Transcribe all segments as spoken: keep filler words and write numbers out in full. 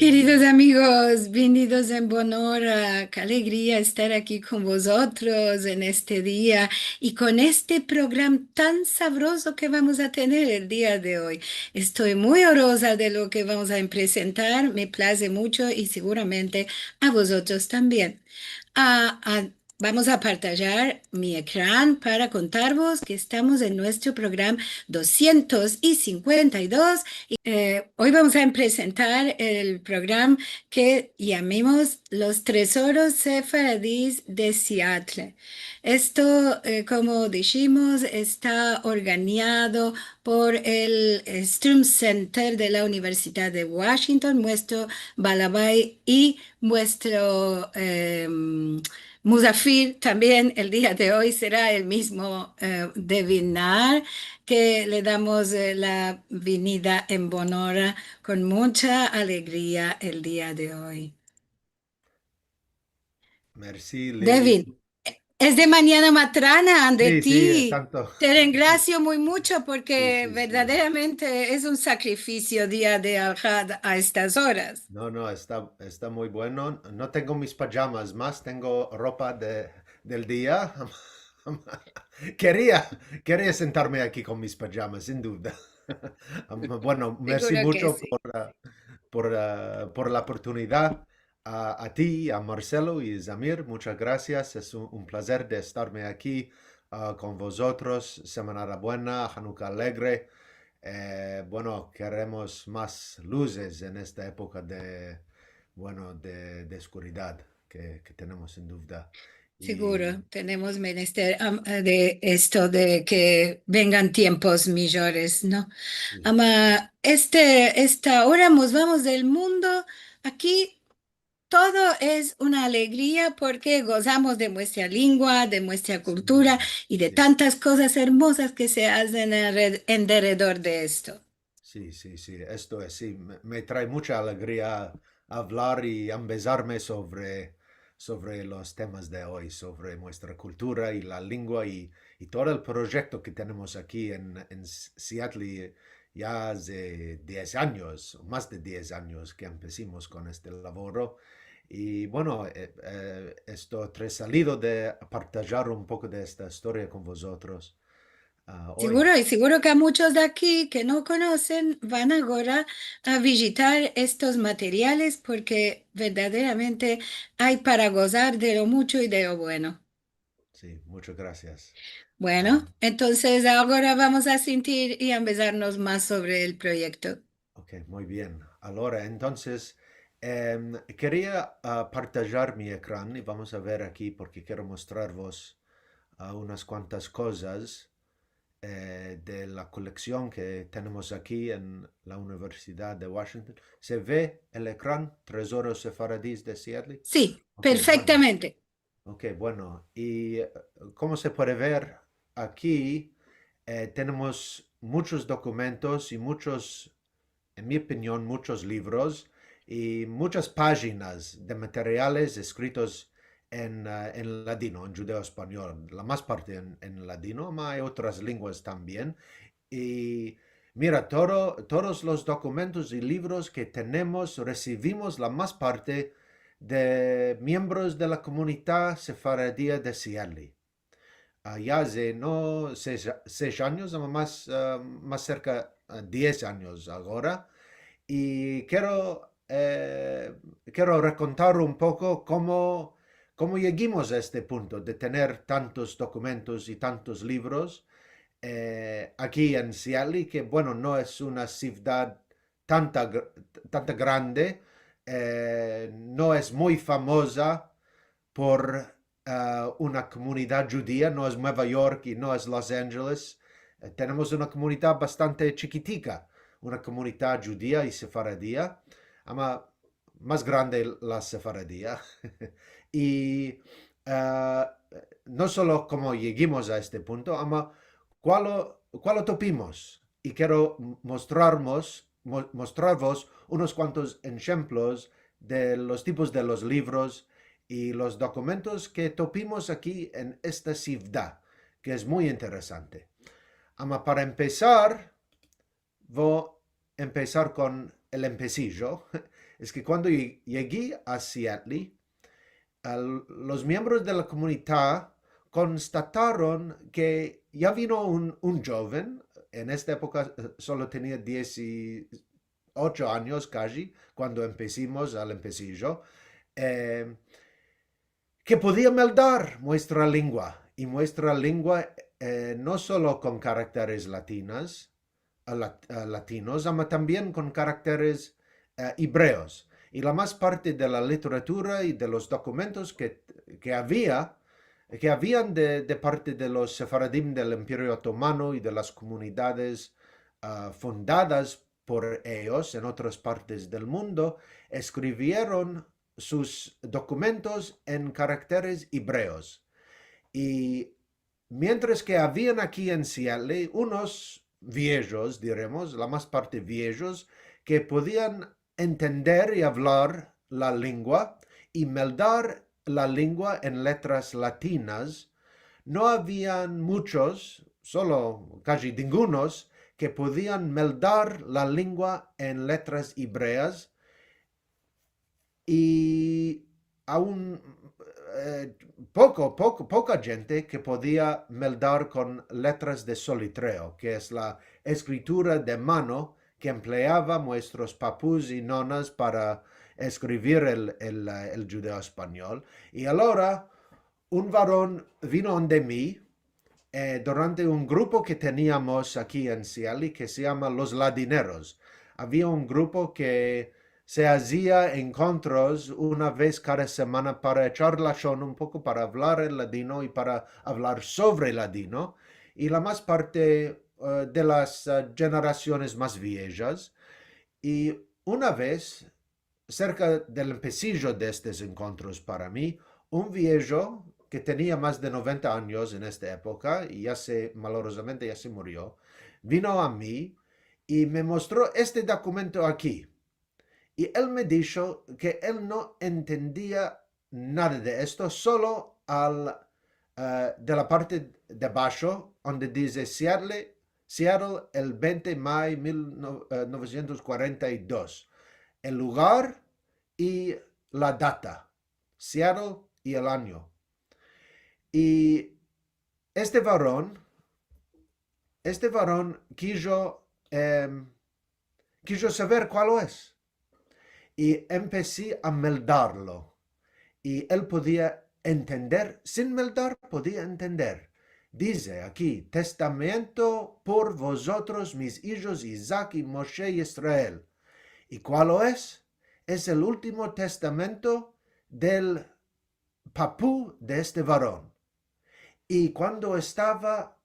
Keridos amigos, vindidos en bon ora. Ke alegria estar aki kon vozotros en este dia i kon este programa tan savrozo ke vamos a tener el dia de oy. Esto muy oroza de lo ke vamos a prezentar. Me plaze muncho i seguramente a vozotros tambien. A, a Vamos a partajar mi ekran para kontarvos ke estamos en muestro programa dosientos sinkuenta i dos. I, e, oy vamos a prezentar el programa ke yamemos Los Trezoros Sefaradis de Seattle. Esto, e, komo dishimos, esta organiado por el, e, Strum Center de la Universidad de Washington, muestro balabay i muestro, em, muzafir tambien el dia de oy sera el mizmo, e, Devin Naar, ke le damos, e, la vinida en bon ora kon muncha alegria el dia de oy. Mersi, Lili. Devin, es de manyana matrana ande ti. Si, si, tanto. Te rengrasio muy muncho porke verdaderamente es un sakrifisio dia de Alhad a estas oras. No, no, esta, esta muy bueno. No tengo mis pajamas mas, tengo ropa de, del dia. Keria, keria sentarme aki kon mis pajamas, sin duda. Bueno, mersi muncho por, a, por, a, por la oportunidad. A, a ti, a Marcelo i Zamir, munchas grasias. Es un, un plazer de estarme aki, a, kon vozotros. Semana Buena, Hanuka Alegre. E, bueno, keremos mas luzes en esta epoka de, bueno, de, de oskuridad ke, ke tenemos, sin duda. Seguro, tenemos menester, am, de esto, de ke vengan tiempos mijores, no? Si. Ama, este, esta ora mos vamos del mundo, aki todo es una alegria porke gozamos de muestra lingua, de muestra kultura i de tantas kozas ermozas ke se azen en red-, en deredor de esto. Si, si, si, esto es, si. Me, me trae muncha alegria avlar i ambezarme sovre, sovre los temas de oy, sovre muestra kultura i la lingua i, i todo el proyekto ke tenemos aki en, en S-, Seattle, ya aze diez anyos, mas de diez anyos ke empesimos kon este lavoro. I, bueno, e, e, esto, tre salido de partajar un poko de esta istoria kon vozotros. A, oy. Seguro, i seguro ke a munchos de aki ke no konosen van agora a vijitar estos materiales porke verdaderamente ay para gozar de lo muncho i de lo bueno. Si, munchas grasias. Bueno, a, entonses agora vamos a sentir i ambezarmos mas sovre el proyekto. Ok, muy bien. Agora, entonses, em, keria, a, partajar mi ekran i vamos a ver aki porke kero mostrarvos, a, unas kuantas kozas, e, de la koleksion ke tenemos aki en la Universidad de Washington. Se ve el ekran, Trezoros Sefaradis de Seattle? Si, perfektamente. Ok, bueno, i, e, komo se puede ver, aki, e, tenemos munchos dokumentos i munchos, en mi opinion, munchos livros i munchas pajinas de materiales eskritos en, e, en ladino, en djudeo-espanyol, la mas parte en, en ladino, ama ay otras lenguas tambien. I mira, todo, todos los dokumentos i livros ke tenemos, resivimos la mas parte de miembros de la komunidad sefaradia de Seattle. A, ya aze, no sesh, sesh anyos, ama mas, a, mas serka a diez anyos agora. I kero, e, kero rakontar un poko komo, komo yegimos a este punto de tener tantos dokumentos i tantos livros, e, aki en Seattle, ke, bueno, no es una sivdad tanta gr-, tanta grande, e, no es muy famoza por, e, una komunidad djudia, no es Nueva York i no es Los Angeles. E, tenemos una komunidad bastante chikitika, una komunidad djudia i sefaradia, ama mas grande la sefaradia. I, e, no solo komo yegimos a este punto, ama kualo, kualo topimos. I kero mostrarmos, mo-, mostrarvos unos kuantos enshemplos de los tipos de los livros i los dokumentos ke topimos aki en esta sivdad, ke es muy interesante. Ama para empesar, vo empesar kon el empesijo. es ke kuando ye-, yegi a Seattle, al-, los miembros de la komunidad konstataron ke ya vino un, un djoven, en esta epoka, eh, solo tenia diez i ocho anyos kaji, kuando empesimos al empesijo, eh, ke podia meldar muestra lengua, i muestra lengua, eh, no solo kon karakteres latinas, a lat-, a latinos, ama tambien kon karakteres, eh, ebreos. I la mas parte de la literatura i de los dokumentos ke, ke avia, ke avian de, de parte de los sefaradim del Imperio Otomano i de las komunidades, ah, fundadas por eyos en otras partes del mundo, eskrivieron sus dokumentos en karakteres ebreos. I mientras ke avian aki en Seattle unos viejos, diremos, la mas parte viejos, ke podian entender i avlar la lengua i meldar la lengua en letras latinas, no avian muchos, solo kaji dingunos, ke podian meldar la lengua en letras ebreas, i aun, eh, poko, poko, poka djente ke podia meldar kon letras de solitreo, ke es la eskritura de mano ke empleava muestros papus i nonas para eskrivir el, el, eh, el djudeo-espanyol. I alora un varon vino onde mi, eh, durante un grupo ke teniamos aki en Seattle ke se yama Los Ladineros. Avia un grupo ke se azia enkontros una vez kada semana para echar lashon un poko, para avlar el ladino i para avlar sovre ladino, i la mas parte, eh, de las, eh, djenerasiones mas viejas. I una vez serka del empesijo de estes enkontros para mi, un viejo ke tenia mas de noventa anyos en esta epoka, i ya se, malorozamente ya se murio, vino a mi i me mostro este dokumento aki. I el me disho ke el no entendia nada de esto, solo al, eh, de la parte de basho, onde dize Seattle, Seattle, el vente de mayo mil novesientos kuarenta i dos. El lugar i la data. Seattle i el anyo. I este varon, este varon kijo, em, kijo saver kualo es. I empesi a meldarlo. I el podia entender, sin meldar, podia entender. Dize aki, "Testamento por vozotros, mis ijos Isaac i Moshe i Israel." I kualo es? Es el ultimo testamento del papu de este varon. I kuando estava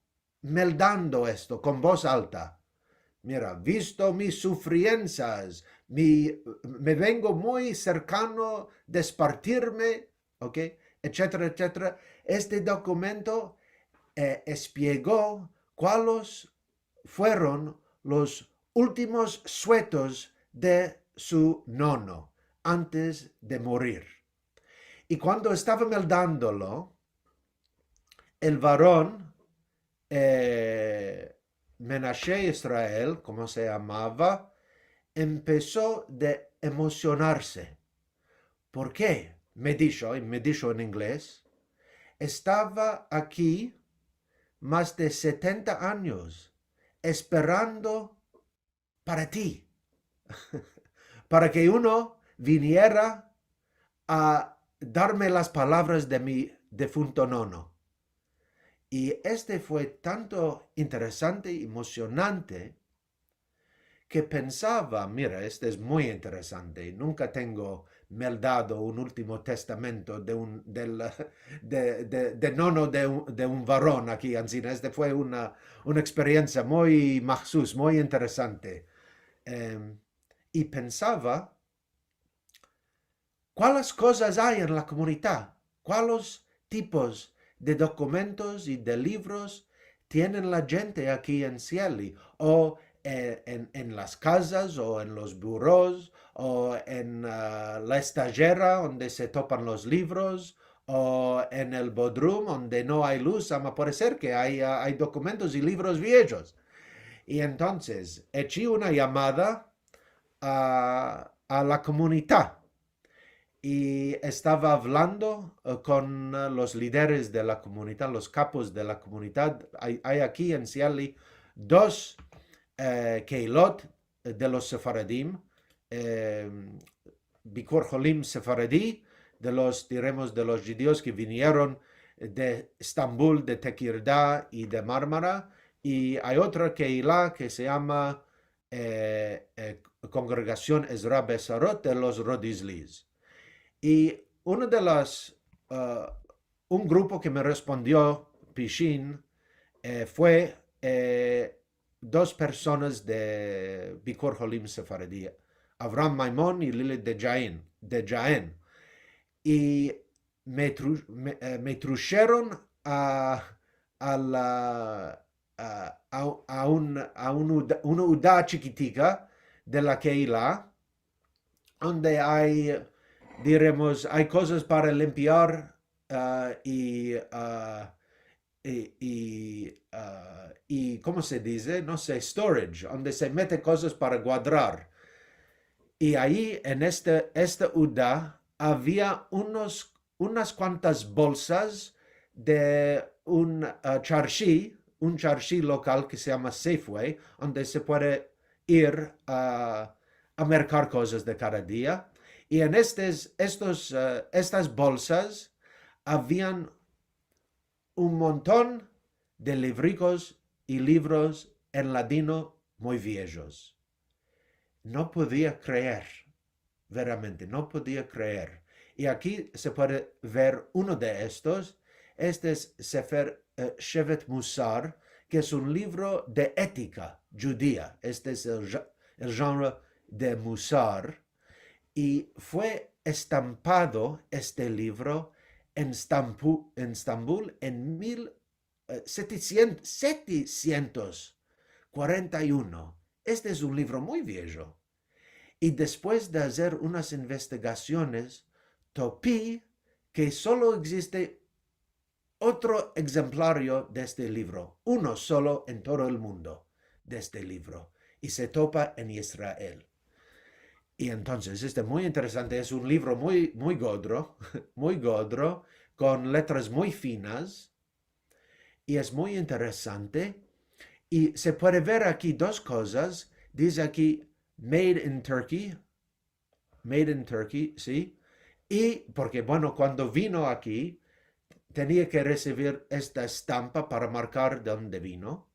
meldando esto kon boz alta, "Mira, visto mis sufriensas, mi, me vengo muy serkano despartirme", ok, etsetera, etsetera. Este dokumento, eh, espiego kualos fueron los ultimos suetos de su nono antes de murir. I kuando estava meldandolo, el varon, eh, Menashe Israel, komo se yamava, empeso de emosionarse. "Por ke?", me disho, i me disho en inglez, "estava aki mas de setenta anyos esperando para ti, para ke uno viniera a darme las palavras de mi defunto nono." I este fue tanto interesante i emosionante ke pensava, "Mira, este es muy interesante. Nunka tengo meldado un ultimo testamento de un, del, de, de, de nono de un, de un varon aki ansina." Este fue una, una eksperiensia muy mahsus, muy interesante. Em, i pensava, "Kualas kozas ay en la komunidad? Kualos tipos de dokumentos i de livros tienen la djente aki en Seattle, o en, en, en las kazas, o en los buros, o en, ah, la estazera onde se topan los livros, o en el bodrum onde no ay luz, ama puede ser ke ay, ah, ay dokumentos i livros viejos?" I entonses, echi una yamada a, a la komunita i estava avlando, eh, kon, eh, los lideres de la komunita, los kapos de la komunita. Ay, ay aki en Seattle dos, eh, keilot de los sefaradim, eh, Bikur Holim sefaradi, de los, diremos, de los djudios ke vinieron de Estambul, de Tekirda i de Marmara, i ay otra keila ke se yama, eh, eh, Kongregasion Ezra Besarot de los Rodizlis. I uno de las, eh, un grupo ke me respondio pishin, eh, fue, eh, dos personas de Bikur Holim sefaradi, Avraham Maimon i Lilith Dejaen, Dejaen. I me tru-, me, eh, me trusheron a, a la, a, a, a un, a un uda-, una uda chikitika de la keila, onde ay, diremos, ay kozas para limpiar, ah, i, ah, i, i, ah, i, komo se dize? No se, storage, onde se mete kozas para guadrar. I ayi, en este, esta uda, avia unos, unas kuantas bolsas de un, ah, charshi, un charshi lokal ke se yama Safeway, onde se puede ir a, a merkar kozas de kada dia. I en estes, estos, eh, estas bolsas avian un monton de livrikos i livros en ladino muy viejos. No podia kreer, veramente, no podia kreer. I aki se puede ver uno de estos. Este es Sefer, eh, Shevet Musar, ke es un livro de etika djudia. Este es el ja-, el janro de Musar. I fue estampado este livro en Stampu-, en Estambul en mil, eh, setesientos, setesientos kuarenta i uno. Este es un livro muy viejo. I despues de azer unas investigasiones, topi ke solo egziste otro egzemplario de este livro, uno solo en todo el mundo de este livro, i se topa en Israel. I entonses, este muy interesante, es un livro muy, muy godro, muy godro, kon letras muy finas, i es muy interesante, i se puede ver aki dos kozas, dize aki, "Made in Turkey", "Made in Turkey", si? I porke, bueno, kuando vino aki, tenia ke resivir esta estampa para markar de onde vino.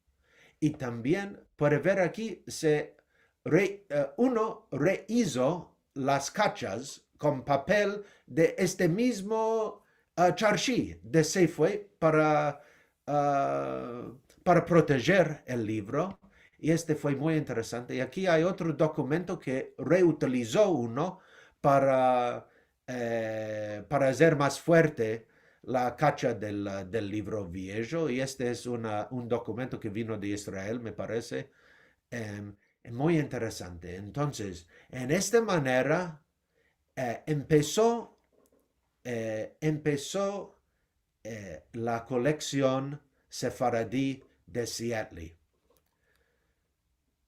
I tambien puede ver aki, se re-, eh, uno reizo las kachas kon papel de este mizmo, ah, charshi de Safeway para, ah, para protejer el livro. I este fue muy interesante. I aki ay otro dokumento ke reutilizo uno para, eh, para azer mas fuerte la kacha del, del livro viejo. I este es una, un dokumento ke vino de Israel, me parese. Em, muy interesante. Entonses, en esta manera, eh, empeso, eh, empeso, eh, la koleksion sefaradi de Seattle.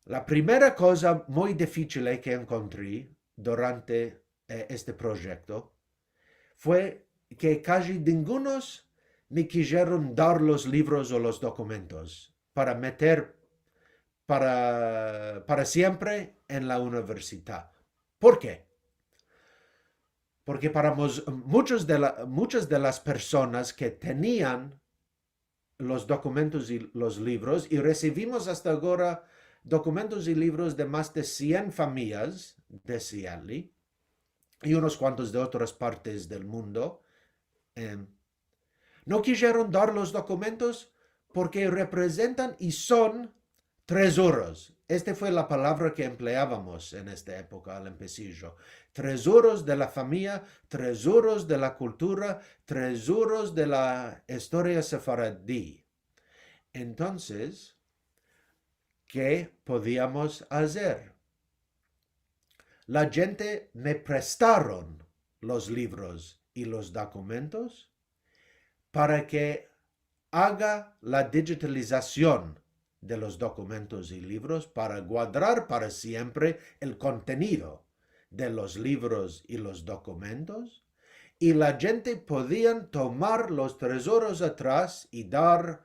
La primera koza muy difisil ke enkontri durante, eh, este proyekto fue ke kaji ningunos me kizieron dar los livros o los dokumentos para meter para, para siempre en la universidad. Por ke? Porke para mos-, muchos de la, muchas de las personas ke tenian los dokumentos i los livros, i resivimos asta agora dokumentos i livros de mas de sien famiyas de Seattle i unos kuantos de otras partes del mundo, em, no kizieron dar los dokumentos porke reprezentan i son trezoros. Este fue la palavra ke empleavamos en esta epoka al empesijo. Trezoros de la famiya, trezoros de la kultura, trezoros de la istoria sefaradi. Entonses, ke podiamos azer? La djente me prestaron los livros i los dokumentos para ke aga la dijitalizasion de los dokumentos i livros para guadrar para siempre el kontenido de los livros i los dokumentos, i la djente podian tomar los trezoros atras i dar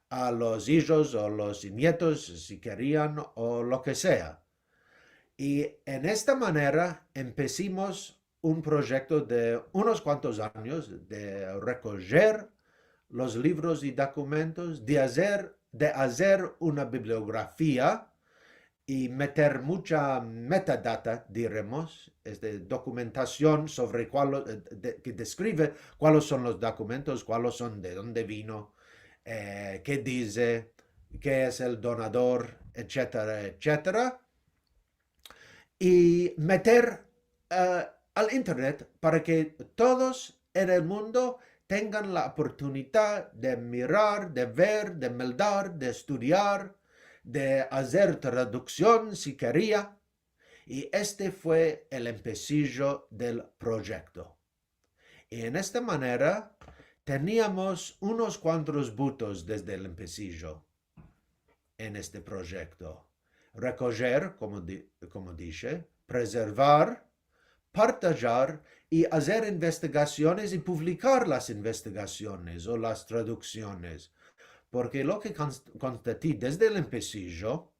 a los ijos o los nietos, si kerian, o lo ke sea. I en esta manera empesimos un proyekto de unos kuantos anyos de rekojer los livros i dokumentos, de azer, de azer una bibliografia i meter mucha metadata, diremos, es de dokumentasion sovre kual, eh, de, ke deskrive kualos son los dokumentos, kualos son, de donde vino, eh, ke dize, ke es el donador, etsetera, etsetera. I meter, eh, al internet para ke todos en el mundo tengan la oportunidad de mirar, de ver, de meldar, de estudiar, de azer traduksion si keria. I este fue el empesijo del proyekto. I en esta manera teniamos unos kuantos butos desde el empesijo en este proyekto. Rekojer, komo di-, komo dishe, prezervar, partajar i azer investigasiones i publikar las investigasiones o las traduksiones. Porke lo ke konst-, konstati desde el empesijo,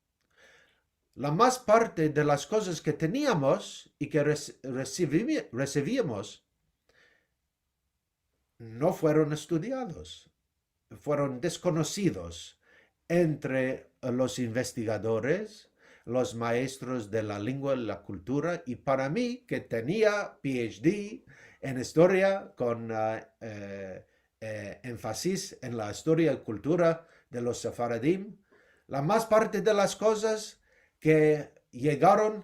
la mas parte de las kozas ke teniamos i ke res-, resivi-, resiviamos no fueron estudiados, fueron deskonosidos entre los investigadores, los maestros de la lengua i la kultura, i para mi, ke tenia P H D en istoria kon, ah, eh, eh, enfasis en la istoria i kultura de los sefaradim, la mas parte de las kozas ke yegaron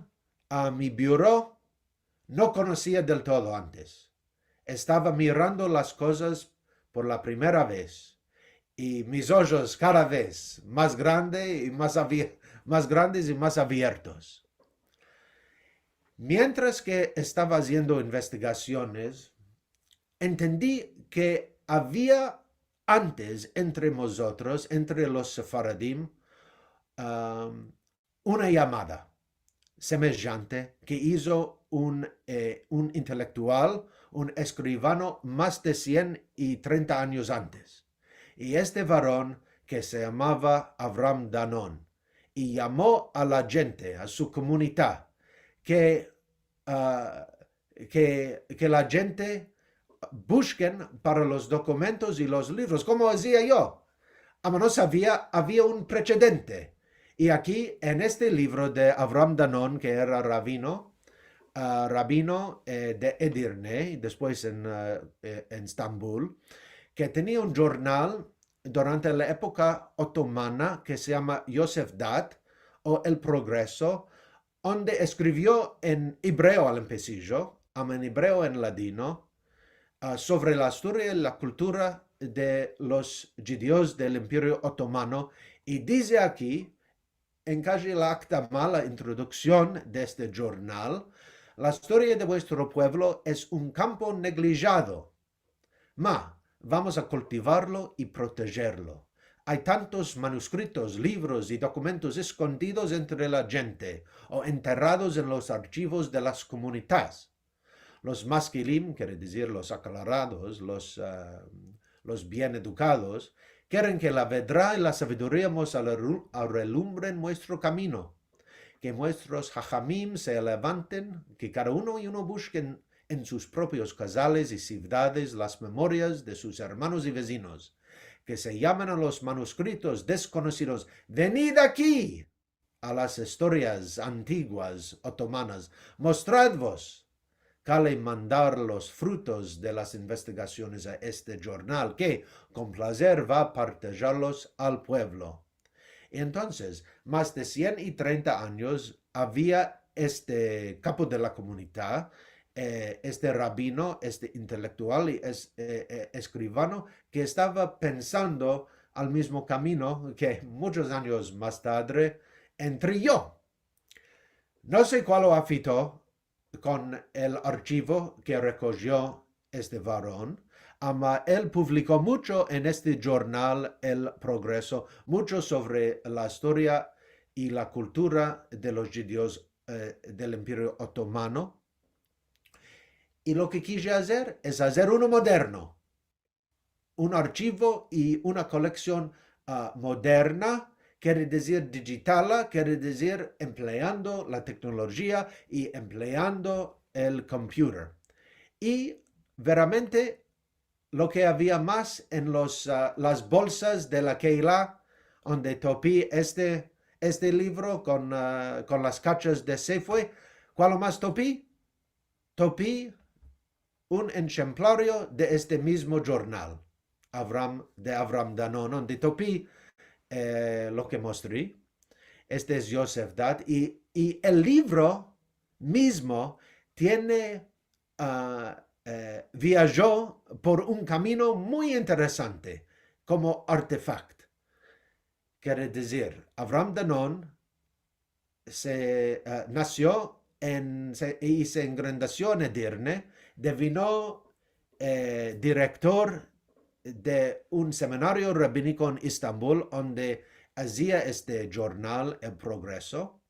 a mi buro no konosia del todo antes. Estava mirando las kozas por la primera vez, i mis ojos kada vez mas grande i mas avi-, mas grandes i mas aviertos. Mientras ke estava aziendo investigasiones, entendi ke avia antes entre mozotros, entre los sefaradim, am, una yamada semejante ke izo un, eh, un intelektual, un eskrivano mas de sien i trenta anyos antes. I este varon ke se yamava Avram Danon, i yamo a la djente, a su komunita, ke, ah, ke, ke la djente bushken para los dokumentos i los livros, komo azia yo. Ama no savia, avia un presedente. I aki, en este livro de Avram Danon, ke era rabino, ah, rabino, eh, de Edirne, i despues en, ah, eh, en Estambul, ke tenia un jurnal durante la epoka otomana ke se yama Yosef Dat, o El Progreso, onde eskrivio en ebreo al empesijo, ama en ebreo, en ladino, ah, sovre la istoria i la kultura de los djudios del Imperio Otomano, i dize aki, en kaji la aktama, la introduksion de este jurnal, la istoria de vuestro puevlo es un kampo neglijado, ma vamos a kultivarlo i protejerlo. Ay tantos manuskritos, livros i dokumentos eskondidos entre la djente o enterrados en los archivos de las komunitas. Los maskilim, kere dizir los aklarados, los, ah, los bien edukados, keren ke la vedra i la saviduria mos arelu-, arelumbren muestro kamino, ke muestros hajamim se levanten, ke kada uno i uno bushken en sus propios kazales i sivdades las memorias de sus ermanos i vezinos, ke se yamen a los manuskritos deskonosidos. Venid aki a las istorias antiguas otomanas, mostradvos. Kale mandar los frutos de las investigasiones a este jurnal, ke kon plazer va a partajarlos al puevlo. I entonses, mas de sien i trenta anyos, avia este kapo de la komunita, eh, este rabino, este intelektual i es-, eh, eh, eskrivano, ke estava pensando al mizmo kamino ke munchos anyos mas tadre entri yo. No se kualo afito kon el archivo ke rekojo este varon, ama el publiko muncho en este jurnal El Progreso, muncho sovre la istoria i la kultura de los djudios, eh, del Imperio Otomano, I lo ke kije azer es azer uno moderno, un archivo i una koleksion, a, moderna, kere dizir dijitala, kere dizir empleando la teknolojia i empleando el computer. I veramente lo ke avia mas en los, a, las bolsas de la Keilah, onde topi este, este livro kon, a, kon las kachas de Safeway. Kualo mas topi? Topi un eksemplario de este mizmo jornal, Avram, de Avram Danon, onde topi, e, lo ke mostri. Este es Yosef Dat, i, i el livro mizmo tiene, a, e, viajo por un kamino muy interesante komo artefakt. Kere dizir, Avram Danon se, e, nasio en, se, i se engrandasio en Edirne, devino, e, direktor de un seminario rabiniko en Estambul, onde azia este jornal, El Progreso.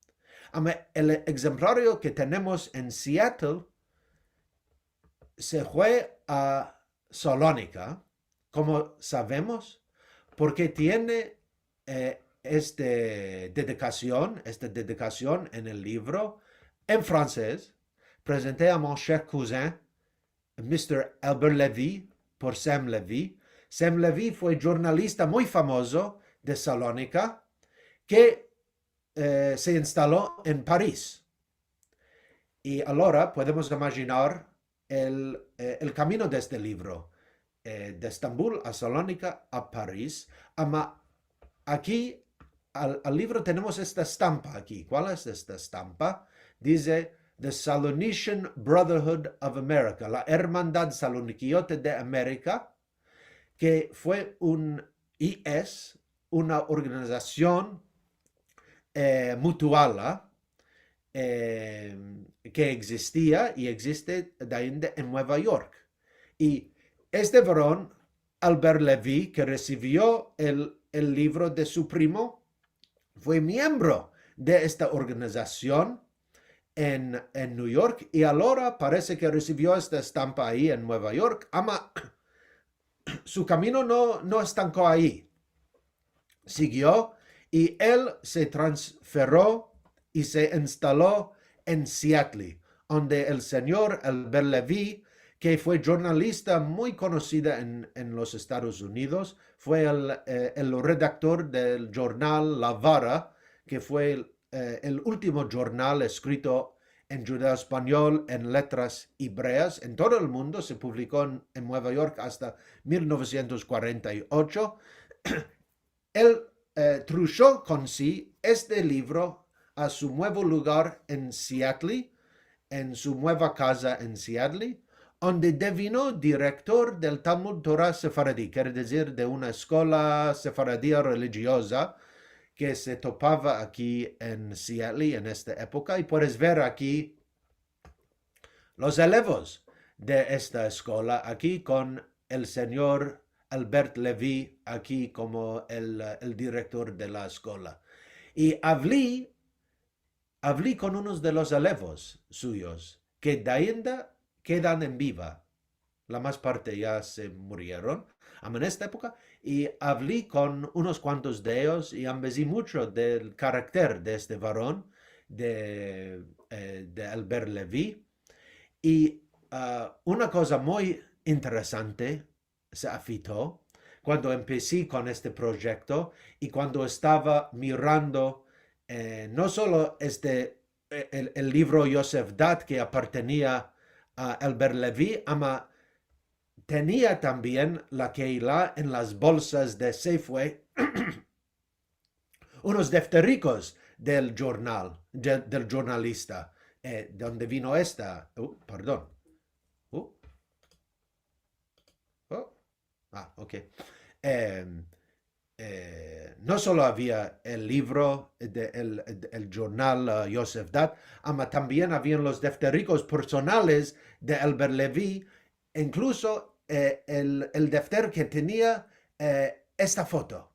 Ama el eksemplario ke tenemos en Seattle se fue a Salonika, komo savemos, porke tiene, e, este dedikasion, esta dedikasion en el livro, en fransez, prezente a mon cher kuzin, mister Albert Levy, por Sam Levy. Sam Levy fue jornalista muy famozo de Salonika, ke, e, se instalo en Paris. I alora podemos imajinar el, e, el kamino de este livro, e, de Estambul a Salonika a Paris, ama aki al, al livro tenemos esta estampa aki. Kual es esta estampa? Dize The Salonician Brotherhood of America, la Ermandad Salonikiot de Amerika, ke fue un, i es una organizasion, e, mutuala, e, ke egzistia i egziste dainda en Nueva York. I este varon, Albert Levy, ke resivio el, el livro de su primo, fue miembro de esta organizasion en, en New York, i alora parese ke resivio esta estampa ai en Nueva York, ama su kamino no, no estanko ai. Sigio i el se transferio i se instalo en Seattle, onde el senyor Albert Levy, ke fue jornalista muy konosida en, en los Estados Unidos, fue el, e, el redaktor del jornal La Vara, ke fue el, e, el ultimo jornal eskrito en djudeo-espanyol en letras ebreas en todo el mundo, se publiko en, en Nueva York asta mil novesientos kuarenta i ocho. El, e, trusho kon si este livro a su muevo lugar en Seattle, en su mueva kaza en Seattle, onde devino direktor del Talmud Torah Sefaradi, kere dizir de una eskola sefaradia relijioza ke se topava aki en Seattle en esta epoka, i puedes ver aki los elevos de esta eskola aki kon el senyor Albert Levy aki komo el, el direktor de la eskola. I avli, avli kon unos de los elevos suyos ke dainda kedan en biva. La mas parte ya se murieron, ama en esta epoka, i avli kon unos kuantos de eyos i ambezi muncho del karakter de este varon, de, e, de Albert Levy. I, a, una koza muy interesante se afito kuando empesi kon este proyekto i kuando estava mirando, e, no solo este, e, el, el livro Yosef Dat ke apartenia a Albert Levy, ama tenia tambien la Keilah en las bolsas de Safeway unos defterikos del jornal, de, del jornalista, e, de onde vino esta, u, pardon. U. O. A, ok. Em, e, no solo avia el livro de el, el jornal, a, Yosef Dat, ama tambien avian los defterikos personales de Albert Levy, inkluso, e, el, el defter ke tenia, e, esta foto.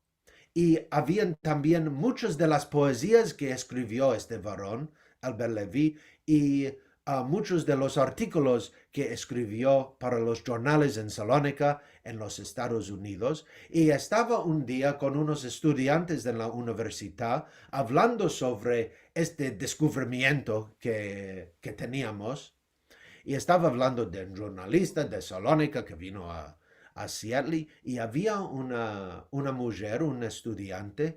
I avian tambien munchas de las poezias ke eskrivio este varon, Albert Levy, i, a muchos de los artikolos ke eskrivio para los jurnales en Salonika, en los Estados Unidos, i estava un dia kon unos estudiantes de la universidad avlando sovre este deskuvrimiento ke, ke teniamos. I estava avlando de un jurnalista de Salonika ke vino a, a Seattle, i avia una, una mujer, un estudiante,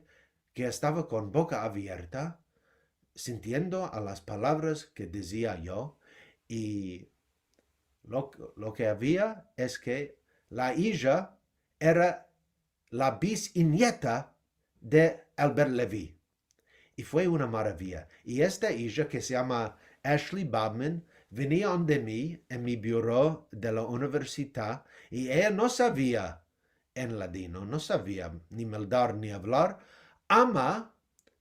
ke estava kon boka avierta, sintiendo a las palavras ke dizia yo, i lo, lo ke avia es ke la ija era la bisnieta de Albert Levy. I fue una maravia. I esta ija ke se yama Ashley Bobman venia ande mi en mi buro de la universidad, i eya no savia en ladino, no savia ni meldar ni avlar, ama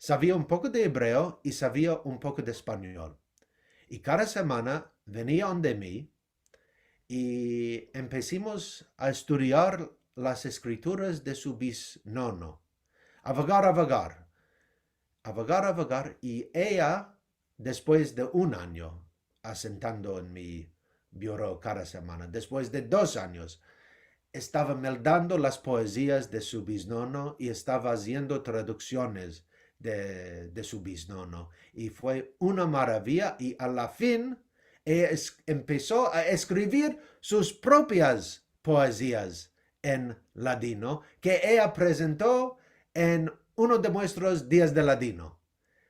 savia un poko de ebreo i savia un poko de espanyol. I kada semana venia ande mi i empesimos a estudiar las eskrituras de su bisnono. Avagar, avagar. Avagar, avagar, i eya, despues de un anyo asentando en mi buro kada semana, despues de dos anyos, estava meldando las poezias de su bisnono i estava aziendo traduksiones de, de su bisnono. I fue una maravia, i a la fin, eya es-, empeso a eskrivir sus propias poezias en ladino, ke eya prezento en uno de muestros dias de ladino.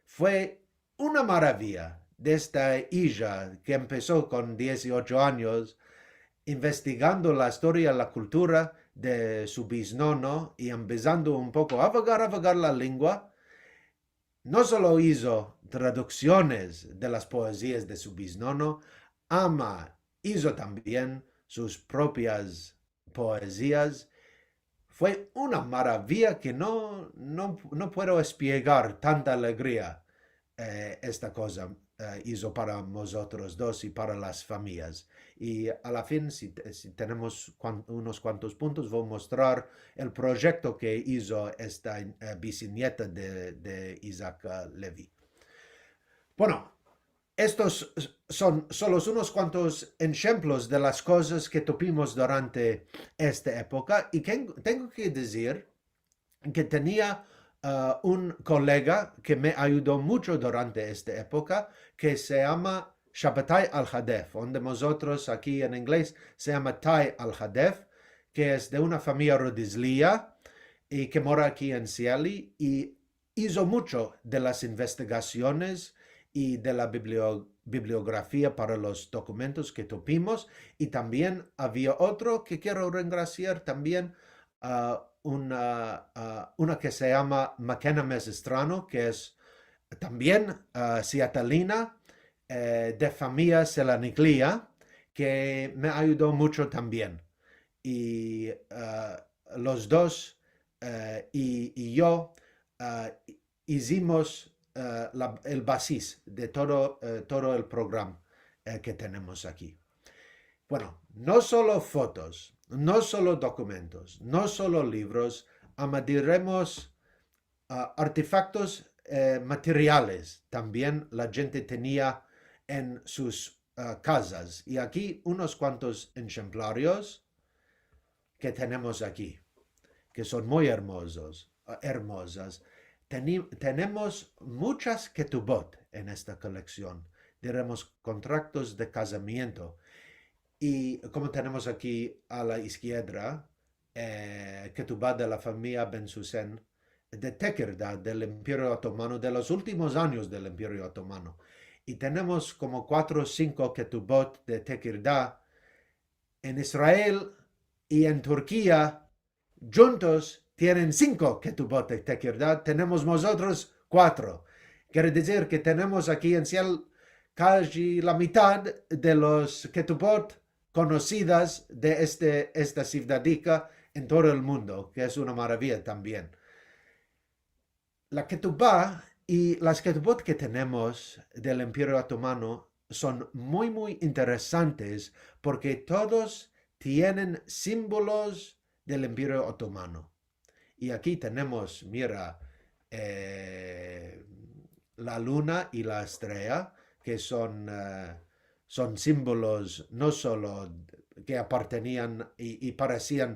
Fue una maravia de esta ija ke empeso kon dieciocho anyos, investigando la istoria, la kultura de su bisnono i empesando un poko a avagar, avagar la lengua. No solo izo traduksiones de las poezias de su bisnono, ama izo tambien sus propias poezias. Fue una maravia ke no, no, no puedo esplegar tanta alegria, eh, esta koza, eh, izo para mozotros dos i para las famiyas. I a la fin, si, si tenemos kuan-, unos kuantos puntos, vo a mostrar el proyekto ke izo esta, eh, bisnieta de, de Isaac, eh, Levy. Bueno, estos son solo unos kuantos enshemplos de las kozas ke tuvimos durante esta epoka, i ke, tengo ke dizir ke tenia, ah, un kolega ke me ayudo muncho durante esta epoka, ke se yama Shabbatai Al-Hadef, onde mozotros aki en inglez se yama Ty Al-Hadef, ke es de una famiya rodizlia i ke mora aki en Seattle, i izo muncho de las investigasiones i de la biblio-, bibliografia para los dokumentos ke tuvimos, i tambien avia otro ke kero rengrasiar tambien, ah, una, ah, una ke se yama McKenna Mezestrano, ke es tambien, ah, seatalina, eh, de famiya Selaniklia, ke me ayudo muncho tambien. I, ah, los dos, eh, i, i yo, ah, izimos, eh, la, el basis de todo, eh, todo el programa, eh, ke tenemos aki. Bueno, no solo fotos, no solo dokumentos, no solo livros, ama diremos, ah, artefaktos, eh, materiales tambien la djente tenia en sus, ah, kazas. I aki unos kuantos enshemplarios ke tenemos aki, ke son muy ermozos, ah, ermozas. Teni-, tenemos munchas ketubot en esta koleksion, diremos kontraktos de kazamiento. I komo tenemos aki a la izkierdra, eh, ketuba de la famiya Ben Susen de Tekirdağ, del Imperio Otomano, de los ultimos anyos del Imperio Otomano. I tenemos komo kuatro o sinko ketubot de Tekirdağ, en Israel i en Turkia, djuntos tienen sinko ketubot de Tekirdağ, tenemos mozotros kuatro. Kere dizir ke tenemos aki en Seattle kaji la mitad de los ketubot konosidas de este, esta sivdadika en todo el mundo, ke es una maraviya tambien. La ketuba i las ketubot ke tenemos del Imperio Otomano son muy, muy interesantes porke todos tienen simbolos del Imperio Otomano. I aki tenemos, mira, eh, la luna i la estrela, ke son, eh, son simbolos no solo ke apartenian i, i paresian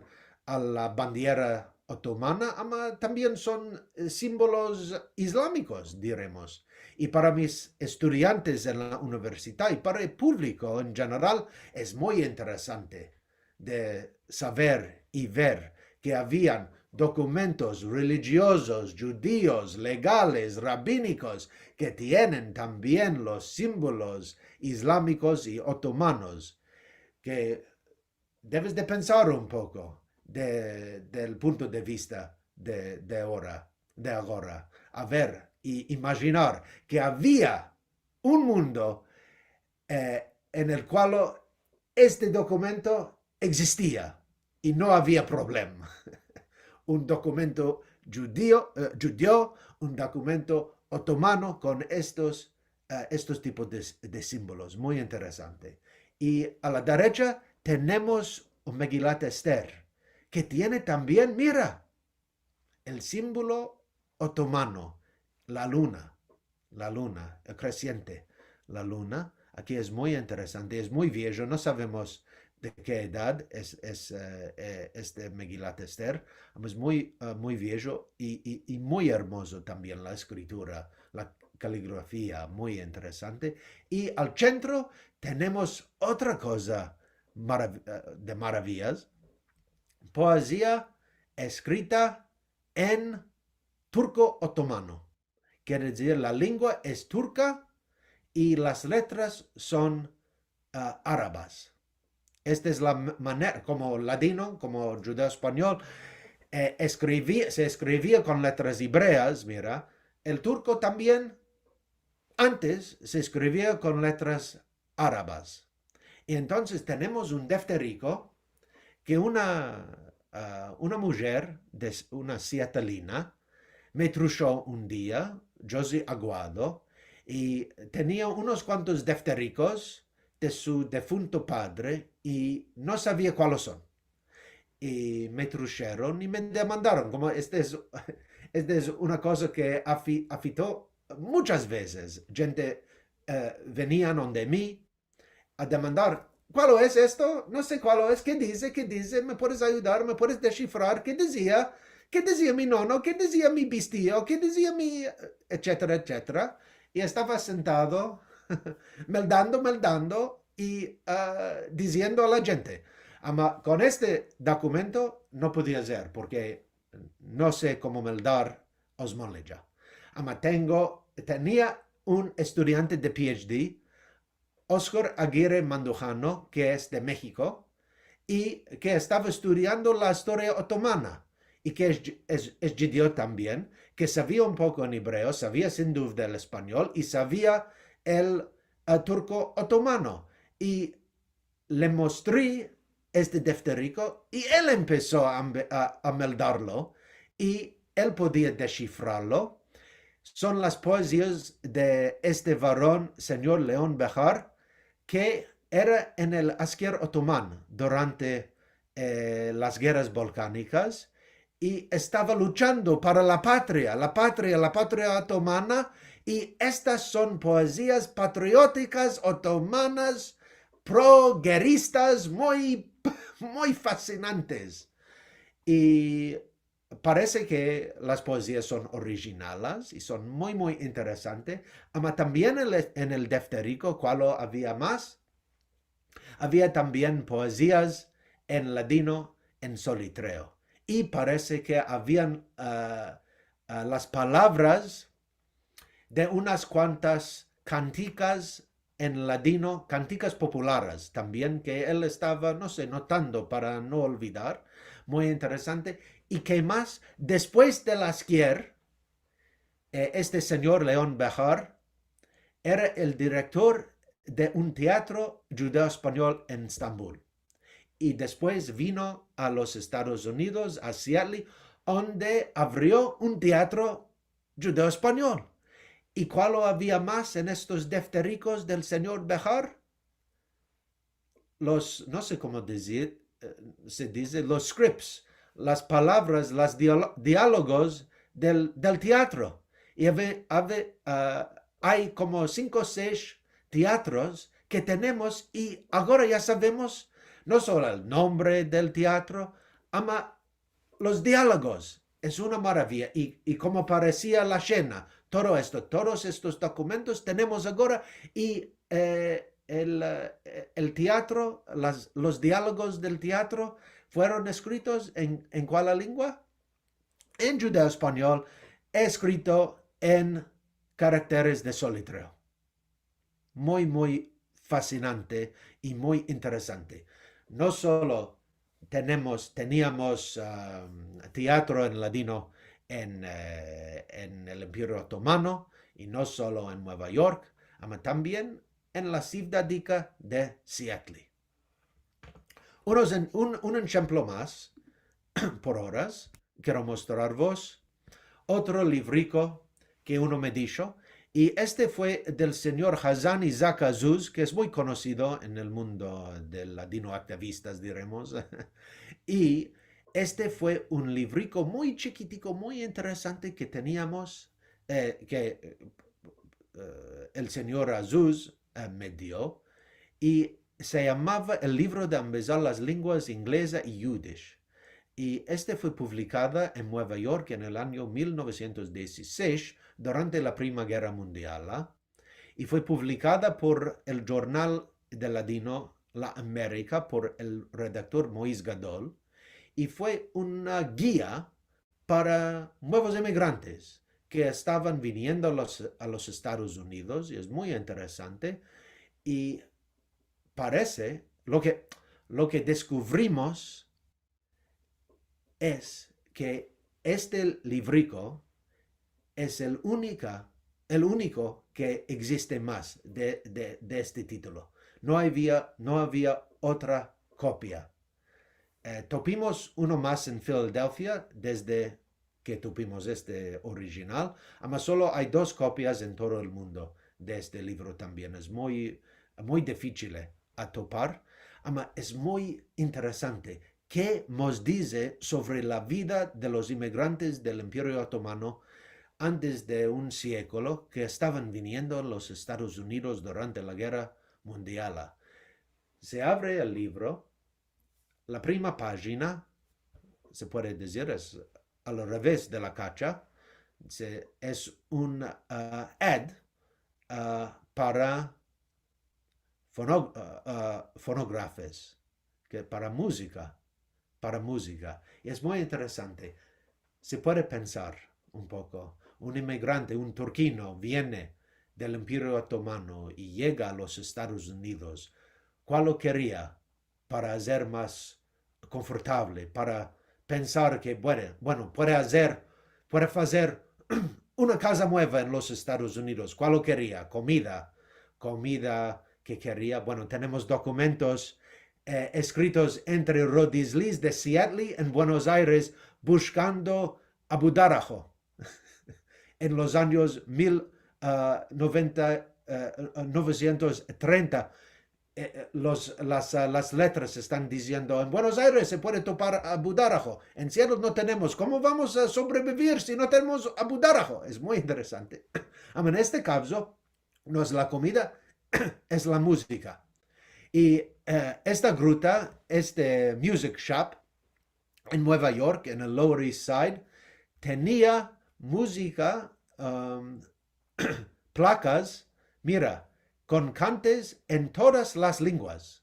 a la bandiera otomana, ama tambien son, eh, simbolos islamikos, diremos. I para mis estudiantes en la universidad i para el publiko en jeneral es muy interesante de saver i ver ke avian dokumentos relijiozos, djudios, legales, rabinikos, ke tienen tambien los simbolos islamikos i otomanos, ke deves de pensar un poko de, del punto de vista de, de ora, de agora. A ver, i imajinar ke avia un mundo, eh, en el kual este dokumento egzistia i no avia problema. Un dokumento djudio, eh, djudio, un dokumento otomano kon estos, eh, estos tipos de, de simbolos. Muy interesante. I a la derecha tenemos un Megilat Ester, ke tiene tambien, mira, el simbolo otomano, la luna, la luna, el kresiente, la luna. Aki es muy interesante, es muy viejo, no savemos de ke edad es, es, eh, eh, este Megilat Ester, ama es muy, eh, muy viejo i, i, i muy ermozo tambien la eskritura, la kaligrafia, muy interesante. I al sentro tenemos otra koza marav-, eh, de maraviyas, poezia eskrita en turko otomano. Kere dizir, la lengua es turka i las letras son, ah, arabas. Esta es la m-, manera, komo ladino, komo djudeo-espanyol, eh, eskrivi-, se eskrivia kon letras ebreas, mira, el turko tambien antes se eskrivia kon letras arabas. I entonses tenemos un defteriko ke una, ah, una mujer de s-, una sietalina me trusho un dia, Josie Aguado, i tenia unos kuantos defterikos de su defunto padre i no savia kualos son. I me trusheron i me demandaron, komo este es, este es una koza ke afi-, afito muchas vezes. Djente, eh, venian onde mi a demandar, "Kualo es esto? No se kualo es. Ke dize? Ke dize? Me puedes ayudar? Me puedes deshifrar? Ke dizia? Ke dizia mi nono? Ke dizia mi bestio? Ke dizia mi", etsetera, etsetera. I estava sentado, meldando, meldando, i, ah, diziendo a la djente. Ama kon este dokumento no podia azer, porke no se komo meldar osmolija. Ama tengo, tenia un estudiante de PhD, Oscar Aguirre Mandujano, ke es de Mehiko, i ke estava estudiando la istoria otomana, i ke es, es, es djudio tambien, ke savia un poko en ebreo, savia sin duda el espanyol, i savia el, eh, turko otomano. I le mostri este defteriko, i el empeso a, a, a meldarlo, i el podia deshifrarlo. Son las poezias de este varon, senyor Leon Behar, ke era en el asker otoman durante, eh, las gerras balkanikas, i estava luchando para la patria, la patria, la patria otomana, i estas son poezias patriotikas otomanas, pro-gerristas, muy, muy fassinantes. I parese ke las poezias son orijinalas i son muy, muy interesante, ama tambien en el, en el defteriko, kualo avia mas, avia tambien poezias en ladino en solitreo. I parese ke avian, ah, ah, las palavras de unas kuantas kantikas en ladino, kantikas populares tambien, ke el estava, no se, notando para no olvidar, muy interesante. I ke mas, despues del asker, eh, este senyor Leon Behar era el direktor de un teatro djudeo-espanyol en Estambul. I despues vino a los Estados Unidos, a Seattle, onde avrio un teatro djudeo-espanyol. I kualo avia mas en estos defterikos del senyor Behar? Los, no se komo dizir, eh, se dize, los scripts, las palavras, las dialo-, dialogos del, del teatro. I ave-, ave-, ah, ay komo sinko o sesh teatros ke tenemos, i agora ya savemos no solo el nombre del teatro, ama los dialogos. Es una maravia. I, i komo paresia la shena, todo esto, todos estos dokumentos tenemos agora, i, e, el, e, el teatro, las, los dialogos del teatro fueron eskritos en, en kuala lengua? En djudeo-espanyol, eskrito en karakteres de solitreo. Muy, muy fasinante i muy interesante. No solo tenemos, teniamos, am, teatro en ladino en, e, en el Imperio Otomano, i no solo en Nueva York, ama tambien en la sivdadika de Seattle. Unos en, un, un enshemplo mas, por oras, kero mostrarvos otro livriko ke uno me disho, i este fue del sinyor Hazan Isaac Azuz, ke es muy konosido en el mundo de ladino-aktivistas, diremos. I este fue un livriko muy chikitiko, muy interesante ke teniamos, e, ke, e, el sinyor Azuz, e, me dio, i se yamava El livro de ambezar las lenguas ingleza i yudish. I este fue publikada en Nueva York en el anyo mil novesientos diesisesh, durante la Prima Gerra Mundiala, i fue publikada por el djornal de ladino La Amerika, por el redaktor Moïse Gadol, i fue una gia para muevos imigrantes ke estavan viniendo a los, a los Estados Unidos, i es muy interesante, i parese, lo ke, lo ke deskuvrimos es ke este livriko es el unika, el uniko ke egziste mas de, de, de este titulo. No avia, no avia otra kopia. E, topimos uno mas en Filadelfia desde ke topimos este orijinal, ama solo ay dos kopias en todo el mundo de este livro tambien. Es muy, muy difisil a topar, ama es muy interesante ke mos dize sovre la vida de los imigrantes del Imperio Otomano antes de un sieklo ke estavan viniendo a los Estados Unidos durante la Gerra Mundiala. Se avre el livro, la prima pajina, se puede dizir, es al reves de la kacha, se, es un, a, ad, a, para fono-, a, a, fonografes, ke para muzika, para muzika. I es muy interesante. Se puede pensar un poko. Un imigrante, un turkino, viene del Imperio Otomano i yega a los Estados Unidos. Kual lo keria para azer mas konfortavle, para pensar ke, bueno, bueno, puede azer, puede fazer una kaza mueva en los Estados Unidos. Kual lo keria? Komida. Komida ke keria. Bueno, tenemos dokumentos, e, eskritos entre rodizlis de Seattle en Buenos Aires bushkando abudaraho en los anyos mil, a, noventa, e, novesientos trenta. E, e, los, las, a, las letras estan diziendo: "En Buenos Aires se puede topar abudaraho, en Seattle no tenemos. Komo vamos a sobrevivir si no tenemos abudaraho?" Es muy interesante. Ama en este kavzo, no es la komida, es la muzika. I, e, esta gruta, este music shop, en Nueva York, en el Lower East Side, tenia muzika, am, plakas, mira, kon kantes en todas las lenguas.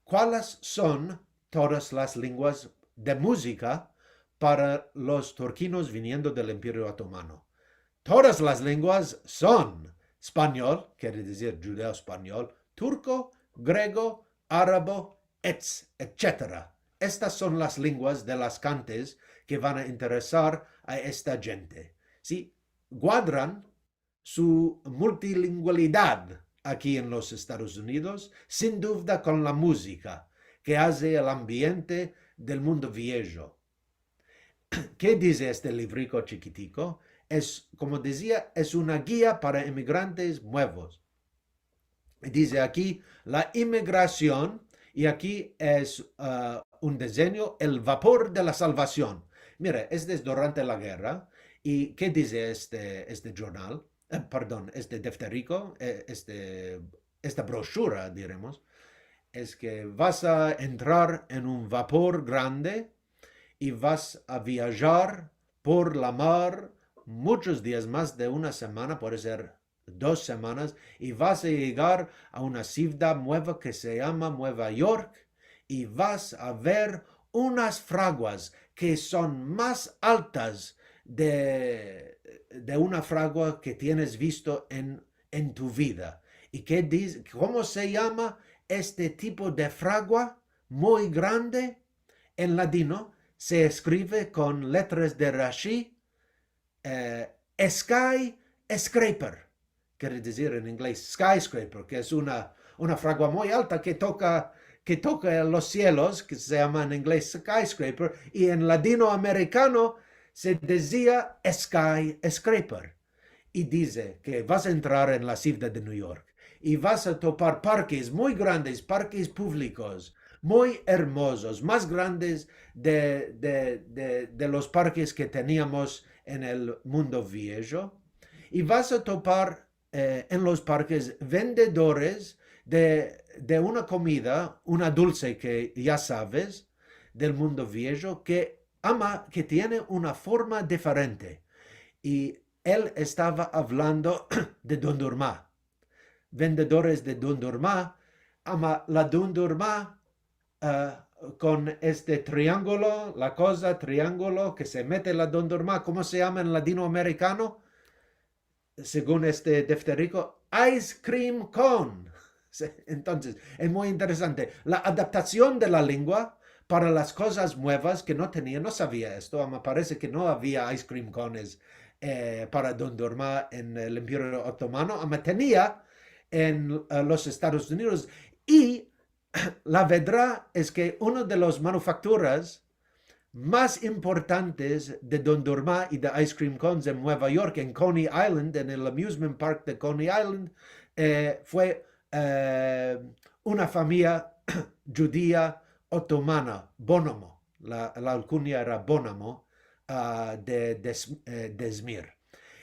Kualas son todas las lenguas de muzika para los turkinos viniendo del Imperio Otomano? Todas las lenguas son espanyol, kere dizir djudeo-espanyol, turko, grego, arabo, ets-, etsetera. Estas son las lenguas de las kantes ke van a interesar a esta djente. Si, guadran su multilingualidad aki en los Estados Unidos, sin duvda kon la muzika, ke aze el ambiente del mundo viejo. Ke dize este livriko chikitiko? Es, komo dizia, es una gia para imigrantes muevos. Dize aki, la imigrasion, i aki es, a, un dizenyo, el vapor de la salvasion. Mira, este es durante la gerra, i ke dize este, este djornal? E, pardon, este defteriko, e, este esta broshura, diremos, es ke vas a entrar en un vapor grande i vas a viajar por la mar muchos dias, mas de una semana, puede ser dos semanas, i vas a yegar a una sivdad mueva ke se yama Mueva York, i vas a ver unas fraguas ke son mas altas de, de una fragua ke tienes visto en, en tu vida. I ke diz, komo se yama este tipo de fragua muy grande? En ladino se eskrive kon letras de Rashi, eh, skyscraper, kere dizir en inglez skyscraper, ke es una, una fragua muy alta ke toka, ke toka los sielos, ke se yama en inglez skyscraper, i en ladinoamerikano se dizia skyscraper. I dize ke vas a entrar en la sivdad de New York, i vas a topar parkes muy grandes, parkes puvlikos, muy ermozos, mas grandes de, de, de, de los parkes ke teniamos en el mundo viejo, i vas a topar, eh, en los parkes vendedores de, de una komida, una dulse ke ya saves, del mundo viejo, ke ama, ke tiene una forma diferente. I el estava avlando de dondurma. Vendedores de dondurma, ama la dondurma, eh, kon este triangulo, la koza triangulo ke se mete la dondurma, komo se yama en ladinoamerikano? Segun este defteriko, ice cream cone. Entonses, es muy interesante. La adaptasion de la lengua para las kozas muevas ke no tenia, no savia esto, ama parese ke no avia ice cream cones, eh, para dondurma en el Imperio Otomano, ama tenia en, eh, los Estados Unidos. I la vedra es ke uno de los manufakturas mas importantes de dondurma i de ice cream cones en Mueva York, en Coney Island, en el amusement park de Coney Island, eh, fue, eh, una famiya djudia otomana, Bonomo. La, la alkunya era Bonomo, ah, de, de, eh, de Izmir.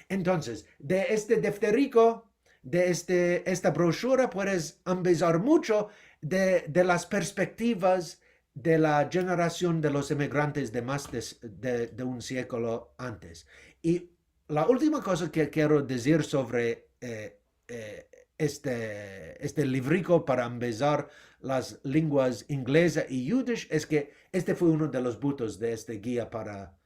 Entonses, de este defteriko, de este, esta broshura, puedes ambezar mucho de, de las perspektivas de la jenerasion de los imigrantes de mas de, de, de un sieklo antes. I la ultima koza ke kero dizir sovre, eh, eh, este, este livriko para ambezar las lenguas ingleza i yidish es ke este fue uno de los butos de este gia para,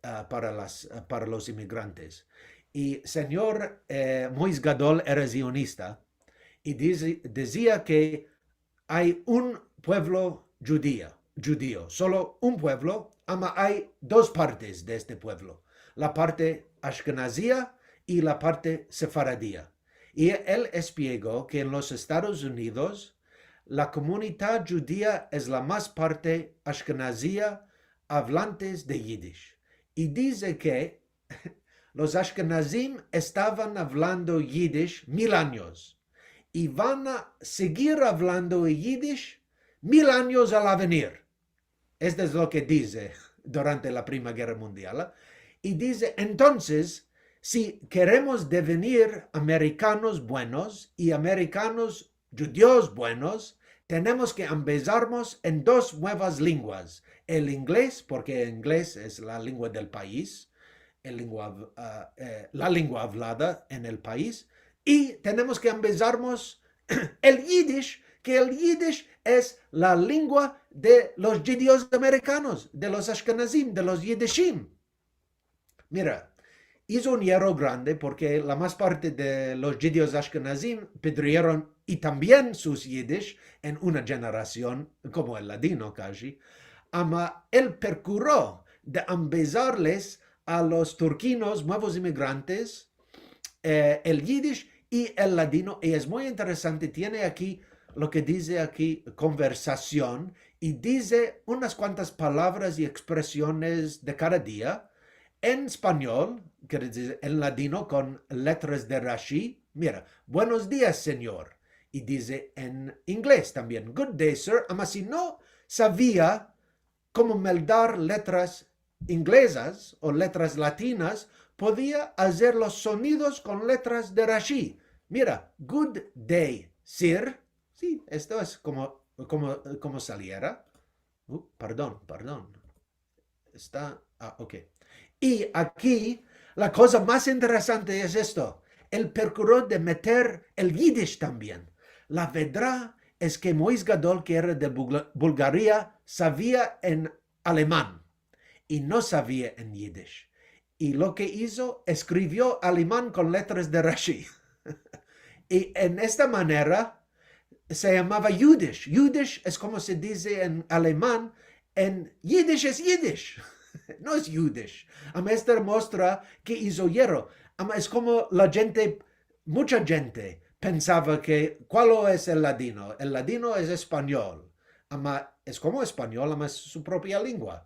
ah, para las, ah, para los imigrantes. I senyor, eh, Moiz Gadol era zionista i dizi-, dizia ke ay un puevlo djudia, djudio, solo un puevlo, ama ay dos partes de este puevlo, la parte ashkenazia i la parte sefaradia. I el espiego ke en los Estados Unidos la komunidad djudia es la mas parte ashkenazia avlantes de yidish. I dize ke los ashkenazim estavan avlando yidish mil anyos i van a segir avlando yidish mil anyos al avenir. Esto es lo ke dize durante la Prima Gerra Mundial. I dize, entonses, si keremos devenir amerikanos buenos i amerikanos djudios buenos, tenemos ke ambezarmos en dos muevas lenguas, el inglez, porke el inglez es la lengua del pais, el lengua av-, ah, eh, la lengua avlada en el pais, i tenemos ke ambezarmos el yidish, ke el yidish es la lengua de los djudios amerikanos, de los ashkenazim, de los yidishim. Mira, izo un yerro grande porke la mas parte de los djudios ashkenazim pedrieron i tambien sus yidish en una jenerasion, komo el ladino kaji. Ama el prokuro de ambezarles a los turkinos, muevos imigrantes, eh, el yidish i el ladino, i es muy interesante, tiene aki lo ke dize aki konversasion, i dize unas kuantas palavras i ekspresiones de kada dia en espanyol, kere dizir en ladino kon letras de Rashi. Mira, buenos dias, senyor. I dize en inglez tambien, "Good day, sir." Ama si no savia komo meldar letras inglezas o letras latinas, podia azer los sonidos kon letras de Rashi. Mira, "Good day, sir. Si, esto es komo, komo, komo saliera. Uh, pardon, pardon. Esta, a, ok. I aki, la koza mas interesante es esto. El prokuro de meter el yidish tambien. La vedra es ke Moiz Gadol, ke era de Bulga-, Bulgaria, savia en aleman i no savia en yidish. I lo ke izo, eskrivio aleman kon letras de Rashi. I en esta manera se yamava Yudish. Yudish es komo se dize en aleman, en yidish es yidish. No es Yudish. Ama esto mostra ke izo yerro. Ama es komo la djente, mucha djente pensava ke, kualo es el ladino? El ladino es espanyol. Ama es komo espanyol, ama es su propia lengua.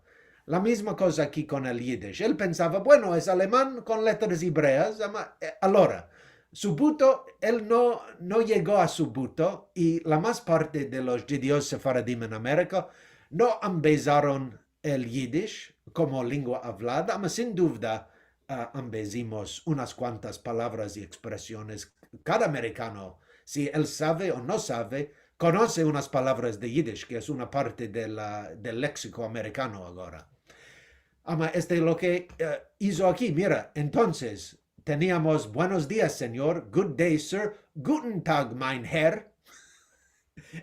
La mizma koza aki kon el yidish. El pensava, bueno, es aleman kon letras ebreas, ama, e, alora, su buto, el no, no yego a su buto, i la mas parte de los djudios sefaradim en Amerika no ambezaron el yidish komo lengua avlada, ama sin duvda, a, ambezimos unas kuantas palavras i ekspresiones. Kada amerikano, si el save o no save, konose unas palavras de yidish, ke es una parte de la, del leksiko amerikano agora. Ama esto es lo ke, e, izo aki, mira, entonses, teniamos buenos dias, senyor, good day, sir, guten Tag, mein Herr.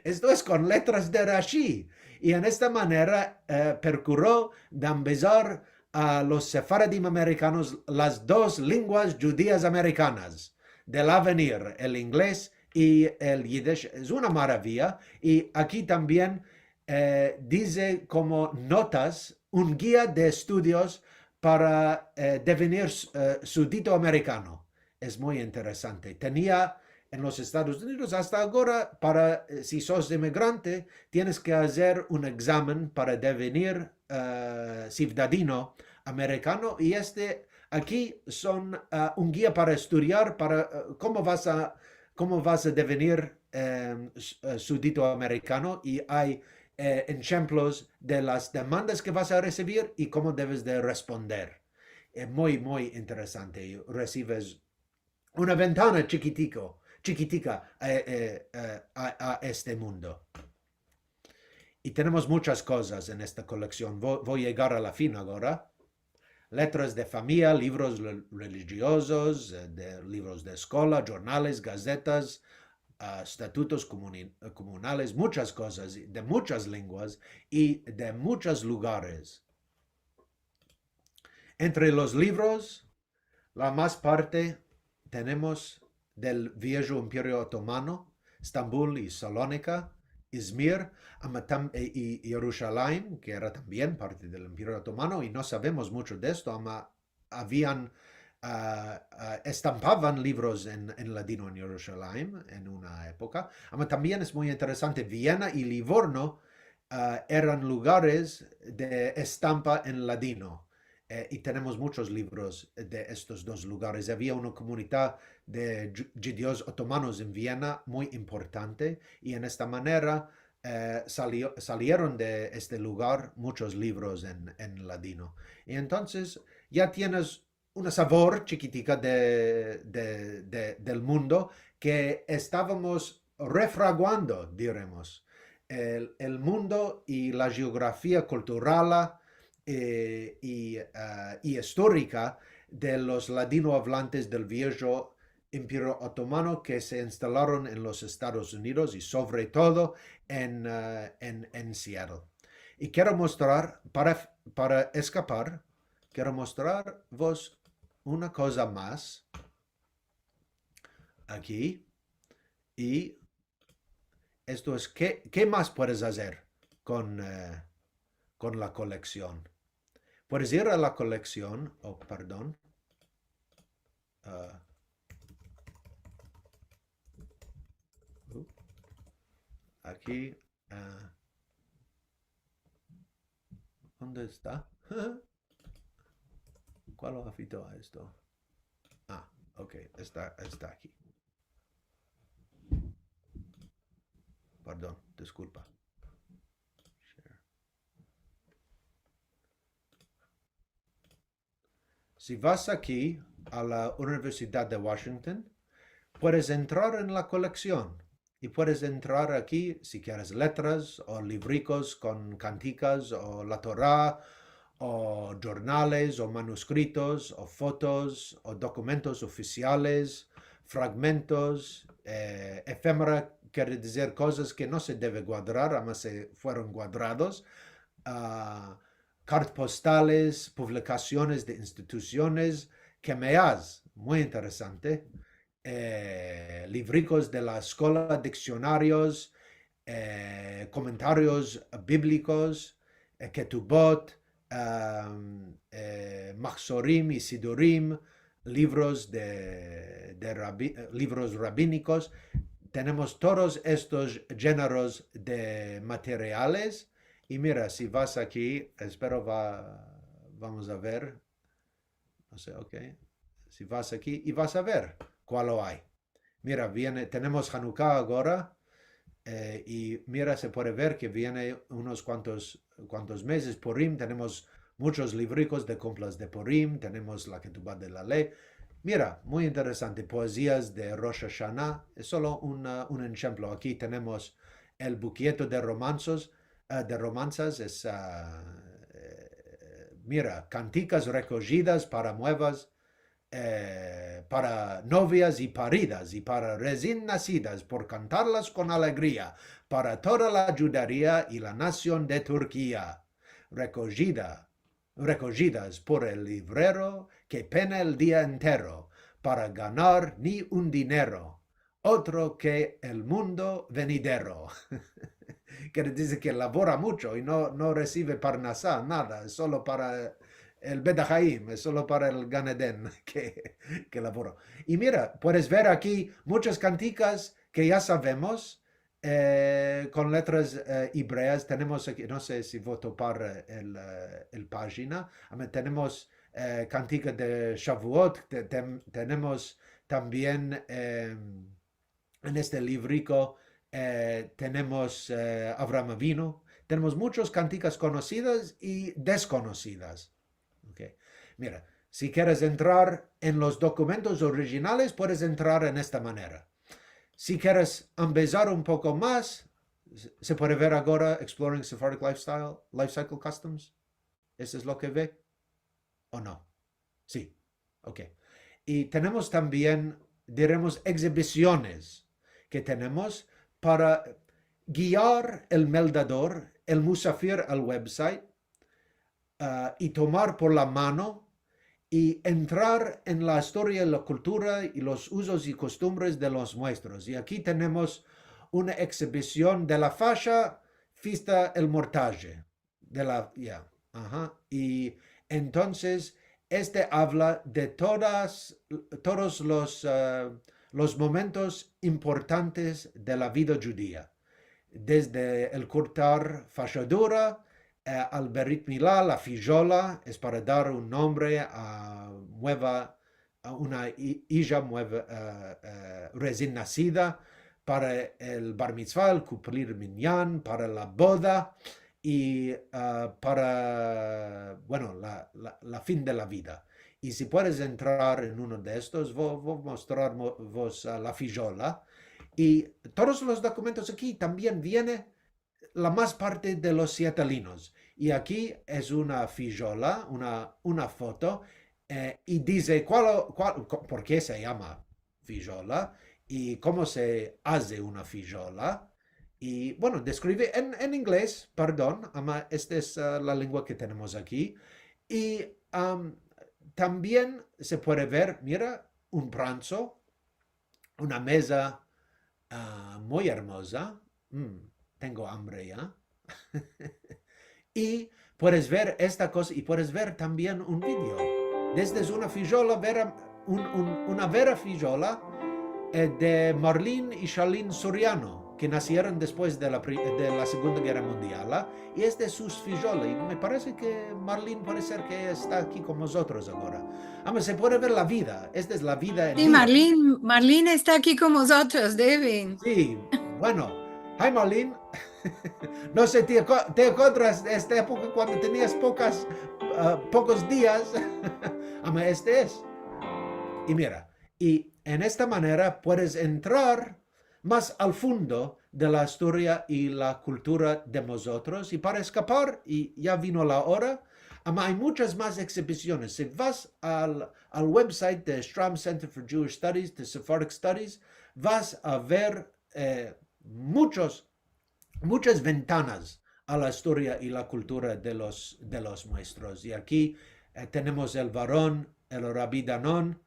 Esto es kon letras de Rashi. I en esta manera, e, prokuro de ambezar a los sefaradim amerikanos las dos lenguas djudias amerikanas del avenir, el inglez i el yidish. Es una maravia. I aki tambien, e, dize komo notas, un gia de estudios para, e, devenir, e, sudito amerikano. Es muy interesante. Tenia en los Estados Unidos asta agora, para, e, si sos emigrante, tienes ke azer un egzamen para devenir, e, sivdadino amerikano, i este aki son, e, un gia para estudiar, para, e, komo vas a, komo vas a devenir, e, s-, e, sudito amerikano, i ay, e, enshemplos de las demandas ke vas a resivir i komo deves de responder. E, muy, muy interesante. I resives una ventana chikitiko, chikitika, e, e, e, a, a este mundo. I tenemos muchas kozas en esta koleksion. Vo-, vo a yegar a la fin agora. Letras de famiya, livros re-, relijiozos, e, de livros de eskola, jornales, gazetas, a, estatutos komuni-, komunales, muchas kozas, de muchas lenguas i de muchos lugares. Entre los livros, la mas parte tenemos del viejo Imperio Otomano, Estambul i Salonika, Izmir, ama tam-, e, i Yerushalayim, ke era tambien parte del Imperio Otomano, i no savemos mucho de esto, ama avian, a, a, estampavan livros en, en ladino en Yerushalayim en una epoka. Ama tambien es muy interesante, Viena i Livorno, a, eran lugares de estampa en ladino. E, i tenemos muchos livros de estos dos lugares. Avia una komunidad de dju-, djudios otomanos en Viena muy importante, i en esta manera, e, salio-, salieron de este lugar muchos livros en, en ladino. I entonses ya tienes una savor chikitika de, de, de, del mundo ke estavamos refraguando, diremos, el, el mundo i la jeografia kulturala, e, i, a, i istorika de los ladinoavlantes del viejo Imperio Otomano ke se instalaron en los Estados Unidos i sovre todo en, a, en, en Seattle. I kero mostrar, para, para eskapar, kero mostrarvos una koza mas aki, i esto es, ke, ke mas puedes azer kon, e, kon la koleksion? Puedes ir a la koleksion, o, pardon. A, u, aki, a, onde esta? Kual afito a esto? A, ok, esta, esta aki. Pardon, diskulpa. Share. Si vas aki a la Universidad de Washington, puedes entrar en la koleksion. i puedes entrar aki si keres letras o livrikos kon kantikas o la Tora o djurnales o manuskritos o fotos o dokumentos ofisiales, fragmentos, eh, efemera, kere dizer kozas ke no se deve guadrar, ama se fueron guadrados, ah, kartpostales, publikasiones de institusiones, kemeas, muy interesante, eh, livrikos de la eskola, diksionarios, eh, komentarios biblikos, eh, ketubot, am, eh, mahzorim i sidurim, livros de, de rabi-, eh, livros rabinikos. Tenemos todos estos jeneros de materiales. I mira, si vas aki, espero va, vamos a ver. No se, ok. Si vas aki i vas a ver kualo ay. Mira, viene, tenemos Hanuka agora, eh, i mira, se puede ver ke viene unos kuantos, kuantos mezes, Purim, tenemos muchos livrikos de kompras de Purim, tenemos la Ketuba de la Ley. Mira, muy interesante, poezias de Rosh Ashana, es solo un, ah, un enshemplo. Aki tenemos el bukieto de romansos, eh, de romansas, es, ah, eh, mira, kantikas rekojidas para muevas, eh, para novias i paridas, i para resin nasidas, por kantarlas kon alegria, para toda la djudaria i la nasion de Turkia, rekojida, rekojidas por el livrero ke pena el dia entero, para ganar ni un dinero, otro ke el mundo venidero. Kere dizer ke lavora mucho i no, no resive parnasa, nada, es solo para el Bet Haim, es solo para el Gan Eden ke, ke lavora. I mira, puedes ver aki muchas kantikas ke ya savemos, eh, kon letras, eh, ibreas. Tenemos aki, no se si vo topar, eh, el, eh, el pajina. Ama tenemos, eh, kantika de Shavuot, te-, tem-, tenemos tambien, em, en este livriko, eh, tenemos, eh, Avraham Avinu. Tenemos muchas kantikas konosidas i deskonosidas. Ok. Mira, si keres entrar en los dokumentos orijinales, puedes entrar en esta manera. Si keres ambezar un poko mas, se, se puede ver agora Exploring Sephardic Lifestyle, Life Cycle Customs. Esto es lo ke ve? O no? Si. Ok. I tenemos tambien, diremos, egzibisiones ke tenemos para giar el meldador, el musafir al website, ah, i tomar por la mano i entrar en la istoria, la kultura i los uzos i kostumbres de los muestros. I aki tenemos una egzibision de la fasha Fista el Mortaje. De la, ya, aha. I entonses, este avla de todas, todos los, eh, los momentos importantes de la vida djudia, desde el kurtar fashadura, eh, al berit mila, la fijola, es para dar un nombre a mueva, a una i-, ija mueva, eh, eh, resin nasida, para el bar mitzva, el kumplir minyan, para la boda i, eh, para, bueno, la, la, la fin de la vida. I si puedes entrar en uno de estos, vo, vo mostrar mo-, vos, eh, la fijola. I todos los dokumentos aki tambien viene la mas parte de los siete linos. I aki es una fijola, una, una foto, eh, i dize kual, kual, ko-, por ke se yama fijola i komo se aze una fijola. I, bueno, deskrive en, en inglez, pardon, ama esta es, ah, la lengua ke tenemos aki. I, am, tambien se puede ver, mira, un pranso, una meza, ah, muy ermoza. Mm, tengo ambre ya. I puedes ver esta koza i puedes ver tambien un video. Desde una fijola vera, un, un, una vera fijola, eh, de Marlin i Shalin Soriano, ke nasieron despues de la pri-, de la Segunda Gerra Mundial, ah, i es de sus fijola, i me parese ke Marlin puede ser ke esta aki kon mozotros agora. Ama, se puede ver la vida, esta es la vida en vivo. Si, Marlin, Marlin esta aki kon mozotros, Devin. Si, bueno. Hi, Marlin. No se, te ako-, te akodras de esta epoka kuando tenias pokas, ah, pokos dias. Ama, este es. I mira, i en esta manera puedes entrar mas al fundo de la istoria i la kultura de mozotros, i para eskapar, i ya vino la ora, ama ay munchas mas ekshibisiones. Si vas al, al website de Schram Center for Jewish Studies, de Sephardic Studies, vas a ver, eh, munchos, munchas ventanas a la istoria i la kultura de los, de los muestros. I aki, eh, tenemos el Varon, el Rabi Danon,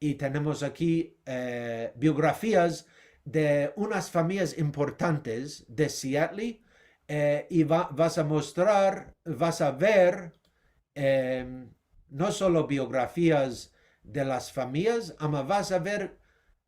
i tenemos aki, eh, biografias de unas famiyas importantes de Seattle, eh, i va, vas a mostrar, vas a ver, em, no solo biografias de las famiyas, ama vas a ver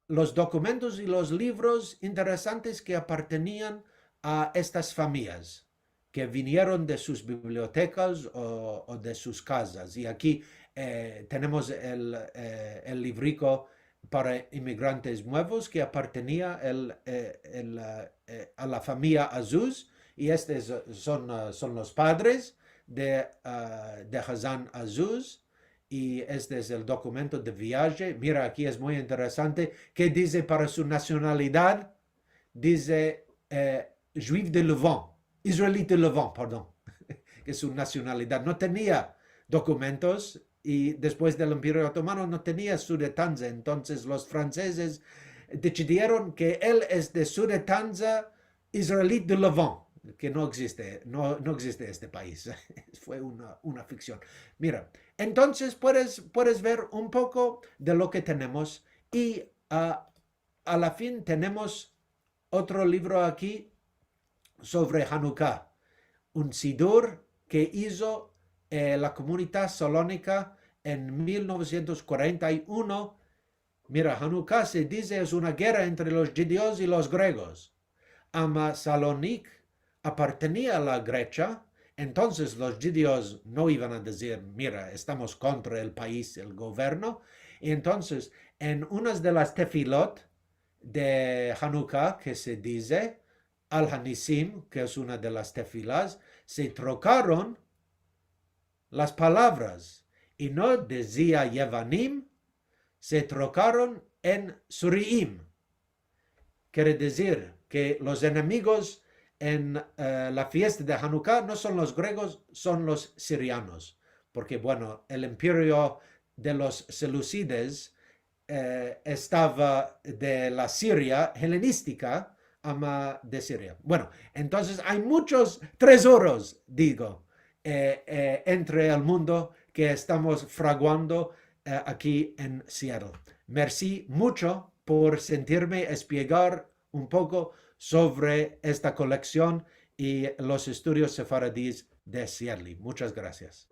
los dokumentos i los livros interesantes ke apartenian a estas famiyas ke vinieron de sus bibliotekas o, o de sus kazas. I aki, eh, tenemos el, eh, el livriko para imigrantes muevos ke apartenia el, eh, el, eh, eh, a la famiya Azuz, i estes son, eh, son los padres de, eh, de Hazan Azuz, i este es el dokumento de viaje. Mira, aki es muy interesante, ke dize para su nasionalidad, dize, eh, Juif de Levant, Israelite de Levant, pardon, ke su nasionalidad. No tenia dokumentos i despues del Imperio Otomano no tenia Sudetanza. Entonses los fransezes desidieron ke el es de Sudetanza, Israelite de Levant, ke no egziste, no, no egziste este pais. Fue una, una fiksion. Mira, entonses puedes, puedes ver un poko de lo ke tenemos i, ah, a la fin tenemos otro livro aki sovre Hanuka, un sidur ke izo, eh, la komunidad Salonika en mil novesientos kuarenta i uno. Mira, Hanuka se dize es una gerra entre los djudios i los gregos. Ama Salonik apartenia a la Gresia, entonses los djudios no ivan a dizir, "Mira, estamos kontra el pais, el governo." I entonses, en unas de las tefilot de Hanuka ke se dize, Al Hanisim, ke es una de las tefilas, se trokaron las palavras, i no dizia Yevanim, se trokaron en Suriim. Kere dizir ke los enemigos en, eh, la fiesta de Hanuka no son los gregos, son los sirianos. Porke, bueno, el imperio de los seleucides, eh, estava de la Siria helenistika, ama de Siria. Bueno, entonses ay munchos trezoros, digo, eh, eh, entre el mundo ke estamos fraguando, eh, aki en Seattle. Mersi muncho por sentirme espiegar un poko sovre esta koleksion i los estudios sefaradis de Seattle. Munchas grasias.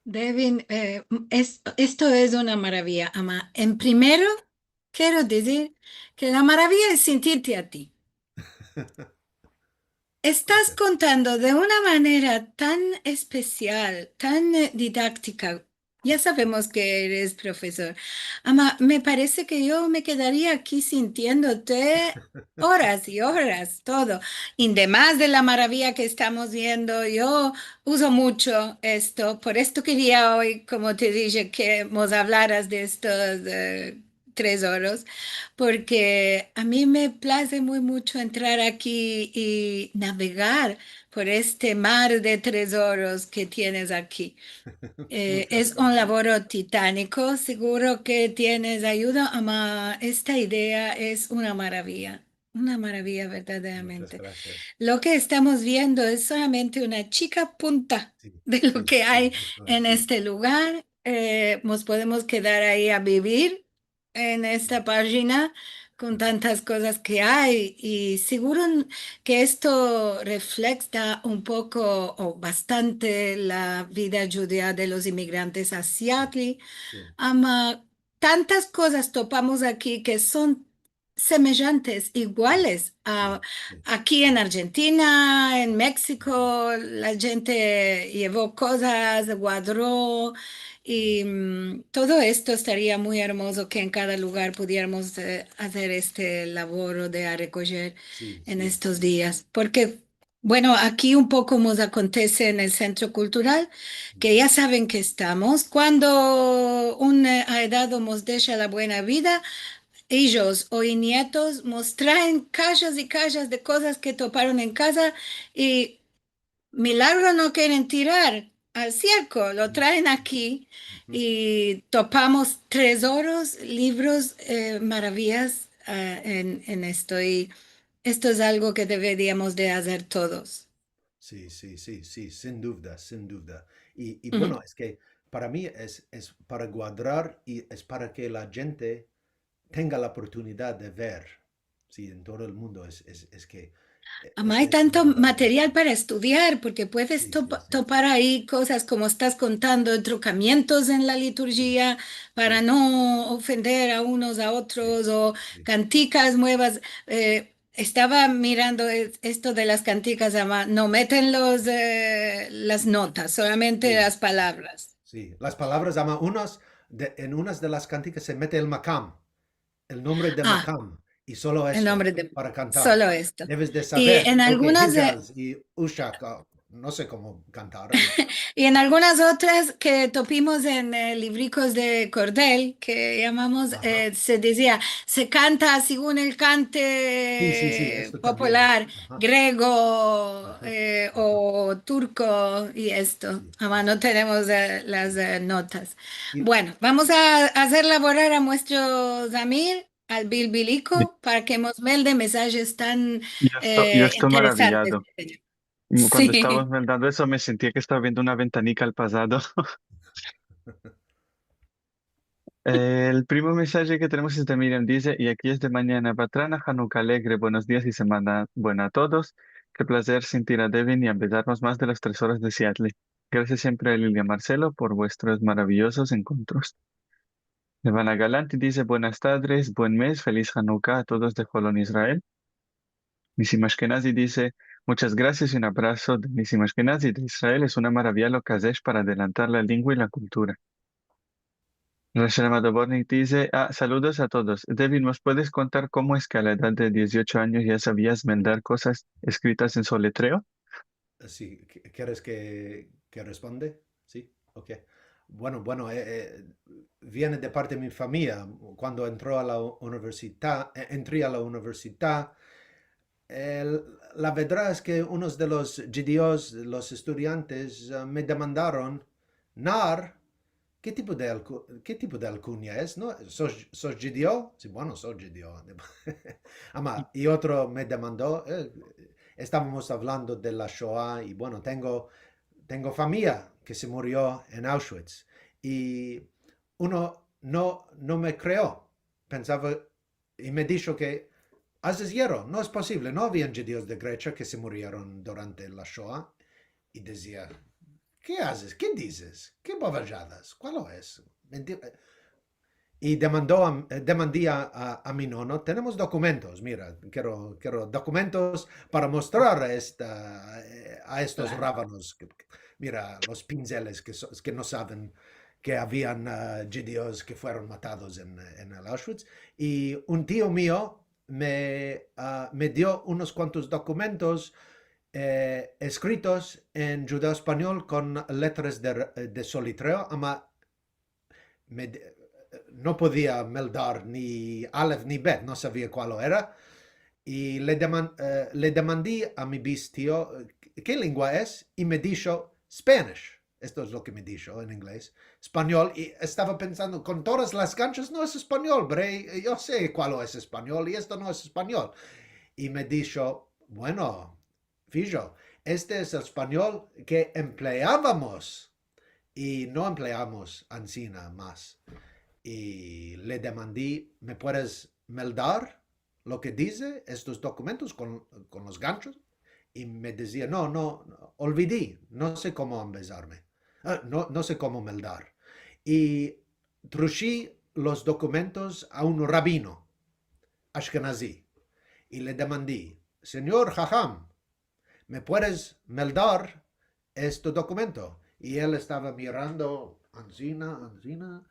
Devin, eh, es, esto es una maravia, ama. En primero, kero dizir ke la maravia es sentirte a ti. Estas kontando de una manera tan espesial, tan, eh, didaktika. Ya savemos ke eres profesor. Ama, me parese ke yo me kedaria aki sintiendote oras i oras, todo. I demas de la maravia ke estamos viendo, yo uzo muncho esto. Por esto keria oy, komo te dishe, ke mos avlaras de estos, eh, trezoros, porke a mi me plaze muy muncho entrar aki i navegar por este mar de trezoros ke tienes aki. Eh, es un lavoro titaniko, seguro ke tienes ayuda, ama esta idea es una maravia, una maravia verdaderamente. Munchas grasias. Lo ke estamos viendo es solamente una chika punta de lo ke ay en este lugar. Eh, mos podemos kedar ayi a bivir en esta pajina kon tantas kozas ke ay, i seguro n-, ke esto reflekta un poko o bastante la vida djudia de los imigrantes a Seattle. Si. Ama tantas kozas topamos aki ke son semejantes, iguales a, si, si, aki en Argentina, en Meksiko, la djente yevo kozas, guadro, i, mm, todo esto estaria muy ermozo ke en kada lugar pudieramos, eh, azer este lavoro de arekojer, si, en, si, estos dias. Porke, bueno, aki un poko mos akontese en el Sentro Kultural, ke ya saven ke estamos. Kuando un, eh, aedado mos desha la buena vida, ijos o i nietos mos traen kajas i kajas de kozas ke toparon en kaza i milagro no keren tirar al sierko, lo traen aki i topamos trezoros, livros, eh, maraviyas, ah, en, en esto. I esto es algo ke deveriamos de azer todos. Si, si, si, si, sin duvda, sin duvda. I, i bueno, es ke para mi es, es para guadrar i es para ke la djente tenga la oportunidad de ver. Si, en todo el mundo es, es, es ke, e, Ama es, ay es tanto una maravia. Material para estudiar, porke puedes Si, si, topa-, si. topar ayi kozas komo estas kontando, trokamientos en la liturjia para Si, no ofender a unos a si, otros, o si. kantikas muevas. Eh, estava mirando es-, esto de las kantikas, ama, no meten los, eh, las notas, solamente Si, las si. palavras. Si, las palavras, ama, unas de, en unas de las kantikas se mete el makam, el nombre de Ah, makam, i solo el esto, nombre de, para kantar. solo esto. Deves de I saver, en porke algunas de, hijaz i ushak, ah, no se komo kantar. I en algunas otras ke topimos en, eh, livrikos de kordel, ke yamamos, Aha. eh, se dizia, se kanta segun el Si, si, si, kante esto tambien. popular, Aha. grego, Aha. eh, Aha. o turko i esto. Si, Ama si. no tenemos, eh, las, eh, notas. I Bueno, vamos a azer lavorar a muestro zamir, al bilbiliko, para ke mos melde mesajes tan, Yo esto-, yo eh, esto interesantes maraviyado. ke tenemos. Mm, kuando Si. estavas meldando eso, me sentia ke estava viendo una ventanika al pazado. El primo mesaje ke tenemos es de Miriam. Dize, i aki es de manyana. Batrana, Hanuka alegre, buenos dias i semana buena a todos. Ke plazer sentir a Devin i ambezarmos mas de las tres oras de Seattle. Grasias siempre a Lilia Marcelo por vuestros maraviyozos enkontros. Ivana Galanti dize, buenas tardes, buen mes, feliz Hanuka a todos de Holon, Israel. Nisim Ashkenazi dize, muchas grasias i un abraso de Nisim Ashkenazi de Israel. Es una maraviya lo ke azesh para adelantar la lingua i la kultura. Rachel Amado Bortnick dize, ah, saludos a todos. Devin, mos puedes kontar komo es ke a la edad de dieziocho anyos ya savias meldar kozas eskritas en soletreo? Si, ke-, keres ke, ke responde? Si, ok. Bueno, bueno, eh, eh, viene de parte de mi famiya. Kuando entro a la u-, universita-, eh, entri a la universita, el, la vedra es ke unos de los djudios, los estudiantes, eh, me demandaron, Nar, ke tipo de alku-, ke tipo de alkunya es, no? Sos, sos djudio? Si, bueno, so djudio. Ama, i otro me demando, eh, estavamos avlando de la Shoa, i, bueno, tengo, tengo famiya ke se murio en Auschwitz, i uno no, no me kreo. Pensava, i me disho ke azes yerro, no es posivle, no avian djudios de Gresia ke se murieron durante la Shoa. I dizia, ke azes? Ke dizes? Ke bovajadas? Kualo es? Mentira. I demando a, eh, demandi a, a, a mi nono, tenemos dokumentos, mira, kero, kero dokumentos para mostrar a esta, eh, a estos ravanos, ke, ke, mira, los pinzeles ke so-, ke no saven ke avian, ah, djudios ke fueron matados en, en el Auschwitz. I un tio mio me, ah, me dio unos kuantos dokumentos, eh, eskritos en djudeo-espanyol kon letras de, de soletreo, ama me de-, no podia meldar ni alef ni bet, no savia kualo era. I le deman-, eh, le demandi a mi bis-tio, eh, ke lengua es, i me disho, Spanish. Esto es lo ke me disho en inglez. Espanyol, i estava pensando, kon todas las ganchas, no es espanyol, bre, yo se kualo es espanyol, i esto no es espanyol. I me disho, bueno, fijo, este es el espanyol ke empleavamos, i no empleamos ansina mas. I le demandi, me puedes meldar lo ke dize estos dokumentos kon, kon los ganchos? I me dizia, no, no, olvidi, no se komo ambezarme. Ah, no, no se komo meldar. I trushi los dokumentos a un rabino ashkenazi. I le demandi, senyor haham, me puedes meldar este dokumento? I el estava mirando ansina, ansina,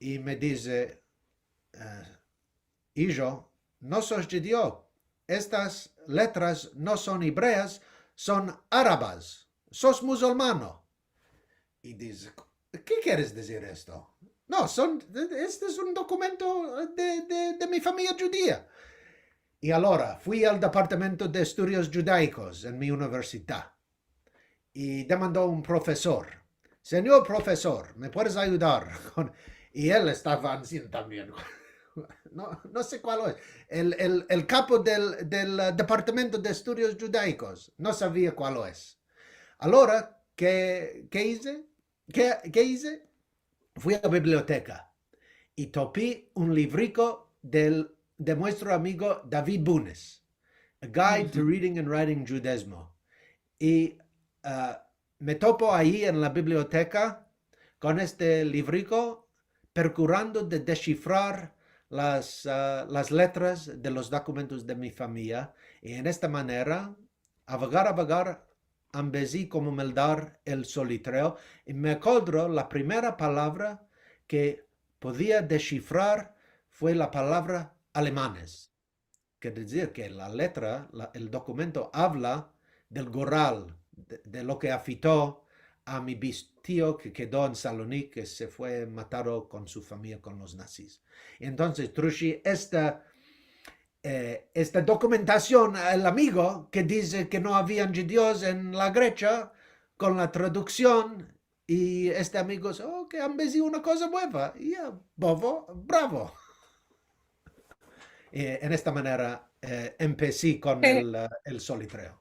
i me dize, eh, ijo, no sos djudio, estas letras no son ebreas, son arabas, sos muzulmano. I dize, ke keres dizir esto? No, son, este es un dokumento de, de, de mi famiya djudia. I alora fui al Departamento de Estudios Djudaikos en mi universidad i demando a un profesor: "Senyor profesor, me puedes ayudar kon-?" I el estava ansina tambien. No, no se kual es. El, el, el kapo del, del, eh, Departamento de Estudios Djudaikos. No savia kual es. Alora, ke, ke ize? Ke, ke ize? Fui a biblioteka i topi un livriko del, de muestro amigo David Bunes, A Guide to Reading and Writing Judaism. I, ah, me topo ayi en la biblioteka kon este livriko, prokurando de deshifrar las, ah, las letras de los dokumentos de mi famiya, i en esta manera, avagar, avagar, ambezi komo meldar el solitreo, i me akodro la primera palavra ke podia deshifrar fue la palavra alemanes. Kere dizir ke la letra, la, el dokumento avla del goral, de, de lo ke afito a mi bis-tio ke kedo en Salonik, ke se fue matado kon su famiya kon los nazis. Entonses, trushi esta, eh, esta dokumentasion al amigo ke dize ke no avian djudios en la Gresia kon la traduksion, i este amigo dize: "Oh, ke ambezi una koza mueva." I ya, bovo, bravo. Eh, en esta manera, eh, empesi kon el, eh, el solitreo.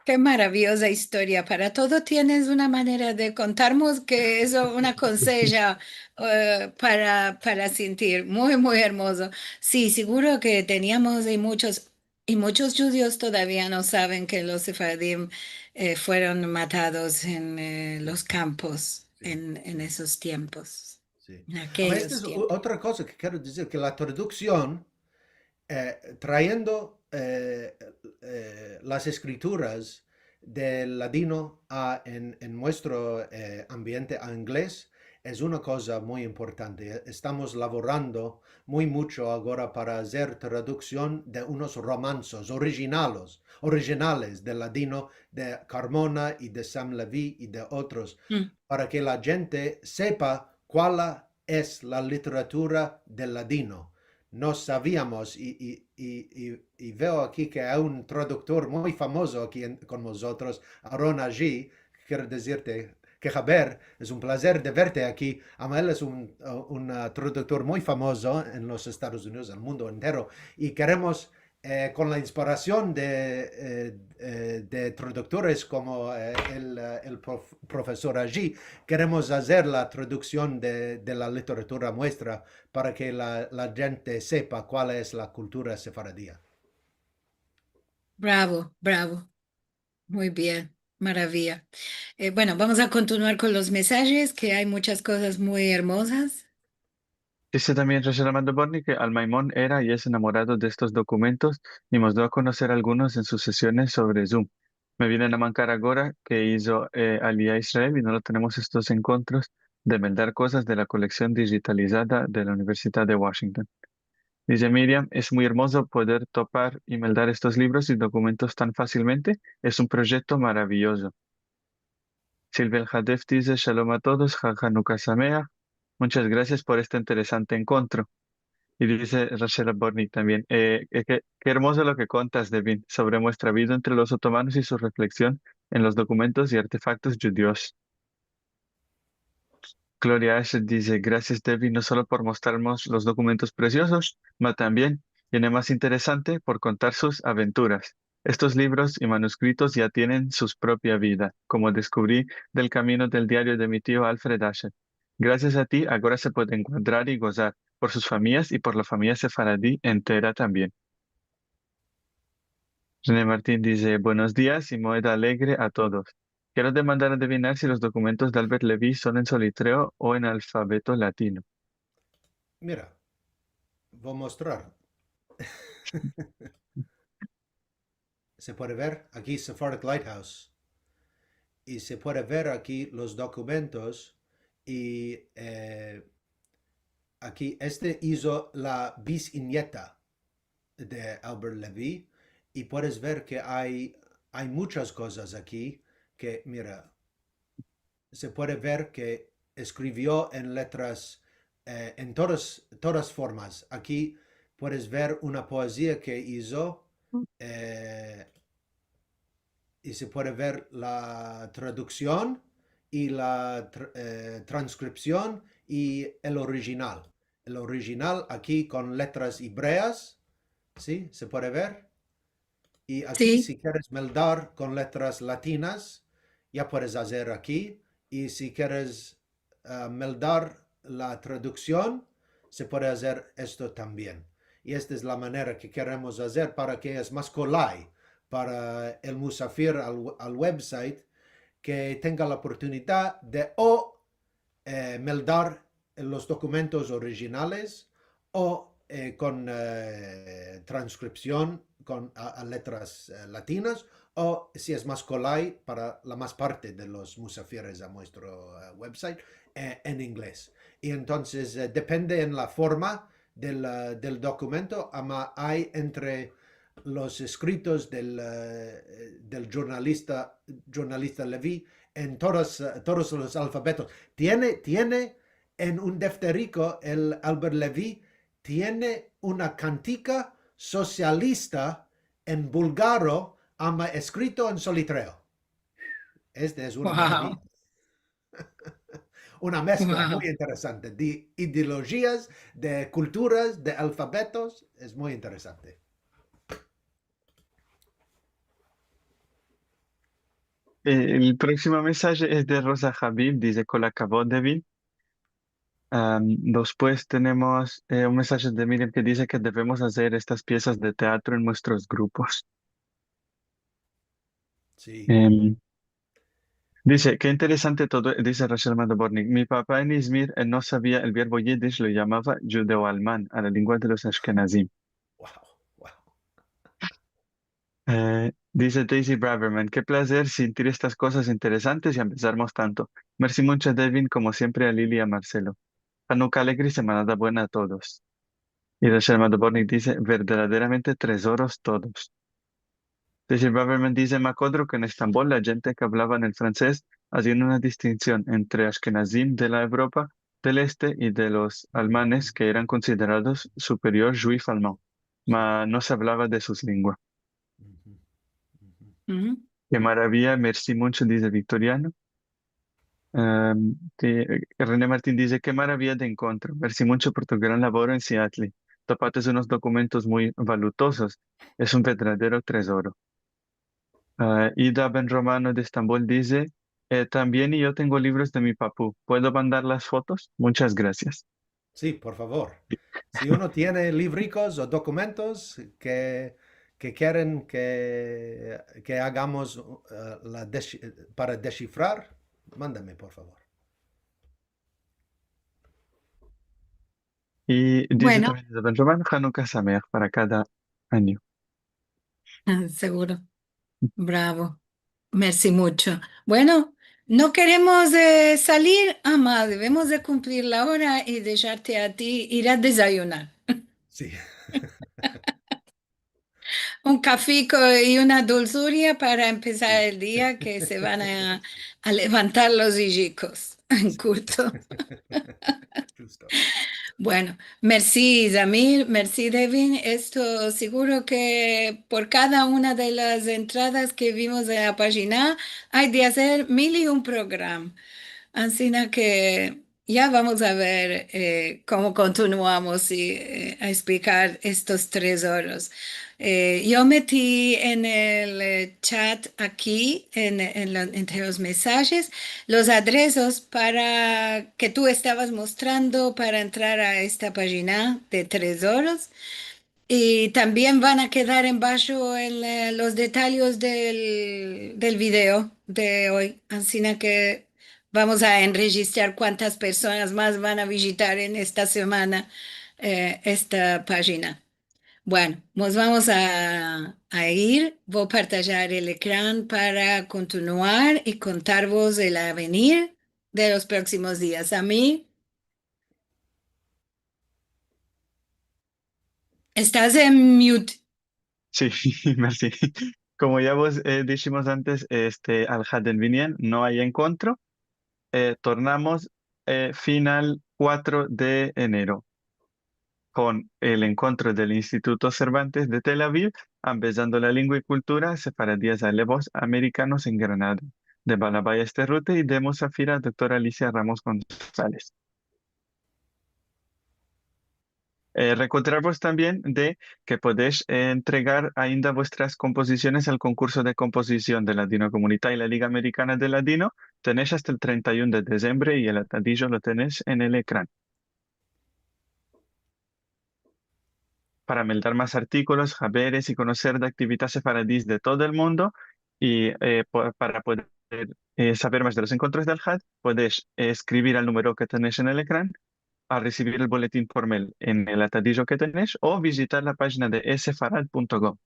Ke maraviyoza istoria. Para todo tienes una manera de kontarmos ke es una konseja, eh, para, para sintir. Muy, muy ermozo. Si, siguro ke teniamos i muchos, i muchos djudios todavia no saven ke los sefaradim, eh, fueron matados en, eh, los kampos en, en esos tiempos, en akeyos tiempos. Esta es otra koza ke kero dizir, ke la traduksion, eh, trayendo, eh, eh, las eskrituras del ladino a, en, en muestro, eh, ambiente a ingles, es una koza muy importante. Estamos lavorando muy mucho agora para azer traduksion de unos romansos orijinalos, orijinales del ladino de Carmona i de Sam Levy i de otros, para ke la djente sepa kual es la literatura del ladino. No saviamos, i, i, i, i, i veo aki ke ay un traduktor muy famozo aki en, kon mozotros, Aaron Aji, kero dizirte ke haber, es un plazer de verte aki. Ama el es un, uh, un, uh, traduktor muy famozo en los Estados Unidos, el mundo entero, i keremos, eh, kon la inspirasion de, eh, eh, de traduktores komo, eh, el, eh, el prof-, profesor Aji, keremos azer la traduksion de, de la literatura muestra para ke la, la djente sepa kual es la kultura sefaradia. Bravo, bravo. Muy bien, maraviya. Eh, bueno, vamos a kontinuar kon los mesajes, ke ay muchas kozas muy ermozas. Dize tambien Rachel Amando Bortnick ke Al Maimon era i es enamorado de estos dokumentos i mos do a konoser algunos en sus sesiones sovre Zoom. Me vienen a mankar agora ke izo, eh, Aliyah Israel i no lo tenemos estos enkontros de meldar kozas de la koleksion dijitalizada de la Universidad de Washington. Dize Miriam: "Es muy ermozo poder topar i meldar estos livros i dokumentos tan fasilmente. Es un proyekto maraviyozo." Silvia El Hadef dize: "Shalom a todos, Ha Hanuka Sameach. Munchas grasias por este interesante enkontro." I dize Rachel Bortnick tambien, eh, eh, ke, ke ermozo lo ke kontas, Devin, sovre muestra avido entre los otomanos i su refleksion en los dokumentos i artefaktos djudios. Gloria Asher dize: "Grasias, Devin, no solo por mostrarmos los dokumentos presiozos, ma tambien, i en e mas interesante, por kontar sus aventuras. Estos livros i manuskritos ya tienen sus propia vida, komo deskuvri del kamino del diario de mi tio Alfred Asher. Grasias a ti, agora se puede enkuadrar i gozar, por sus famiyas i por la famiya sefaradi entera tambien." Rene Martin dize: "Buenos dias i moed alegre a todos. Kero demandar adivinar si los dokumentos de Albert Levy son en solitreo o en alfabeto latino." Mira, vo mostrar. Se puede ver aki Sephardic Lighthouse. I se puede ver aki los dokumentos i, eh, aki este izo la bisnieta de Albert Levy, i puedes ver ke ay, ay munchas kozas aki ke, mira, se puede ver ke eskrivio en letras eh, en todas, todas formas. Aki puedes ver una poezia ke izo, eh, i se puede ver la traduksion i la tr-, eh, transkripsion i el orijinal. El orijinal aki kon letras ebreas, si? Se puede ver? I aki, si keres meldar kon letras latinas, ya puedes azer aki. I si keres, eh, meldar la traduksion, se puede azer esto tambien. I esta es la manera ke keremos azer para ke es mas kolay para el musafir al, al website, ke tenga la oportunidad de o eh, meldar los dokumentos orijinales o, eh, kon, eh, transkripsion kon a, a letras, eh, latinas, o si es mas kolay para la mas parte de los musafires a muestro, eh, website, eh, en inglez. I entonses, eh, depende en la forma del, eh, del dokumento, ama ay entre los eskritos del, eh, del jurnalista, jurnalista Levy en todos, eh, todos los alfabetos. Tiene, tiene en un defteriko, el Albert Levy tiene una kantika sosialista en bulgaro, ama eskrito en solitreo. Este es una maravia. Una meskla muy interesante de ideolojias, de kulturas, de alfabetos. Es muy interesante. Eh, el proksimo mesaje es de Rosa Habib, dize: "Kol hakavod, Devin." Am, despues tenemos, eh, un mesaje de Miriam ke dize ke devemos azer estas piesas de teatro en muestros grupos. Si. Em, dize: "Ke interesante todo", dize Rachel Madabornik. "Mi papa en Izmir, el no savia el verbo yiddish, lo yamava judeo-alman a la lengua de los ashkenazim." Wow, wow. Eh, dize Daisy Braverman: "Ke plazer sintir estas kozas interesantes i ambezarmos tanto. Mersi muncho, Devin, komo siempre, a Lili i a Marcelo. Hanuka alegre i Semanada Buena a todos." I Rachel Madabornik dize: "Verdaderamente trezoros todos." Daisy Braverman dize: "Me akodro ke en Estambol la djente ke avlavan el fransez azian una distinsion entre ashkenazim de la Evropa del Este i de los almanes ke eran konsiderados superior juif-alman, ma no se avlava de sus lengua." Ke maravia, mersi muncho, dize Viktoriano. Em, ke, René Martin dize: "Ke maravia de enkontro. Mersi muncho por tu gran lavoro en Seattle. Topates unos dokumentos muy valutosos. Es un verdadero trezoro." Ah, Ida Ben Romano de Estambol dize: "Eh, tambien yo tengo livros de mi papu. Puedo mandar las fotos? Muchas gracias." Si, por favor. Si uno tiene livrikos o dokumentos ke, ke keren ke, ke agamos, eh, la deshi-, para deshifrar, mandame, por favor. I dize tambien Ida Ben Romano: "Hanuka Sameach para kada anyo." Ah, seguro. Bravo. Mersi muncho. Bueno, no keremos, eh, salir, ama devemos de kumplir la ora i desharte a ti ir a dezayunar. Si. Un kafiko i una dulzuria para empesar el dia, ke se van a, a levantar los ijikos en kurto. Justo. Bueno, mersi, Zamir, mersi, Devin. Esto seguro ke por kada una de las entradas ke vimos en la pajina, ay de azer mil i un program. Ansina ke ya vamos a ver, eh, komo kontinuamos i, eh, a eksplikar estos trezoros. Eh, yo meti en el, eh, chat aki, en, en lo, entre los mesajes, los adrezos para ke tu estavas mostrando para entrar a esta pajina de trezoros. I tambien van a kedar embasho en, eh, los detalyes del, del video de oy. Ansina ke vamos a enrejistrar kuantas personas mas van a vijitar en esta semana, eh, esta pajina. Bueno, mos vamos a, a ir. Vo a partajar el ekran para kontinuar i kontarvos el avenir de los proksimos dias. A mi Estas en mute. Si, mersi. Komo ya vos, eh, dishimos antes, este, al Haden Binyan, no ay enkontro. Eh, tornamos, eh, final kuatro de enero, kon el enkontro del Instituto Cervantes de Tel Aviv, ambezando la lengua i kultura sefaradias a levos amerikanos en Granada, de Balabay Esther Rute i de musafira doktora Alicia Ramos González. Eh, rekordarvos tambien de ke podesh, eh, entregar ainda vuestras kompozisiones al konkurso de kompozision de Ladinokomunita i la Liga Amerikana de Ladino. Tenesh asta el trenta i uno de dizembre i el atadijo lo tenesh en el ekran. Para meldar mas artikolos, haberes i konoser de aktividades sefaradis de todo el mundo i, eh, po-, para poder, eh, saver mas de los enkontros del had, podesh, eh, eskrivir al numero ke tenesh en el ekran, a resivir el boletin por mail en el atadijo ke tenesh o vizitar la pajina de esefarad punto com.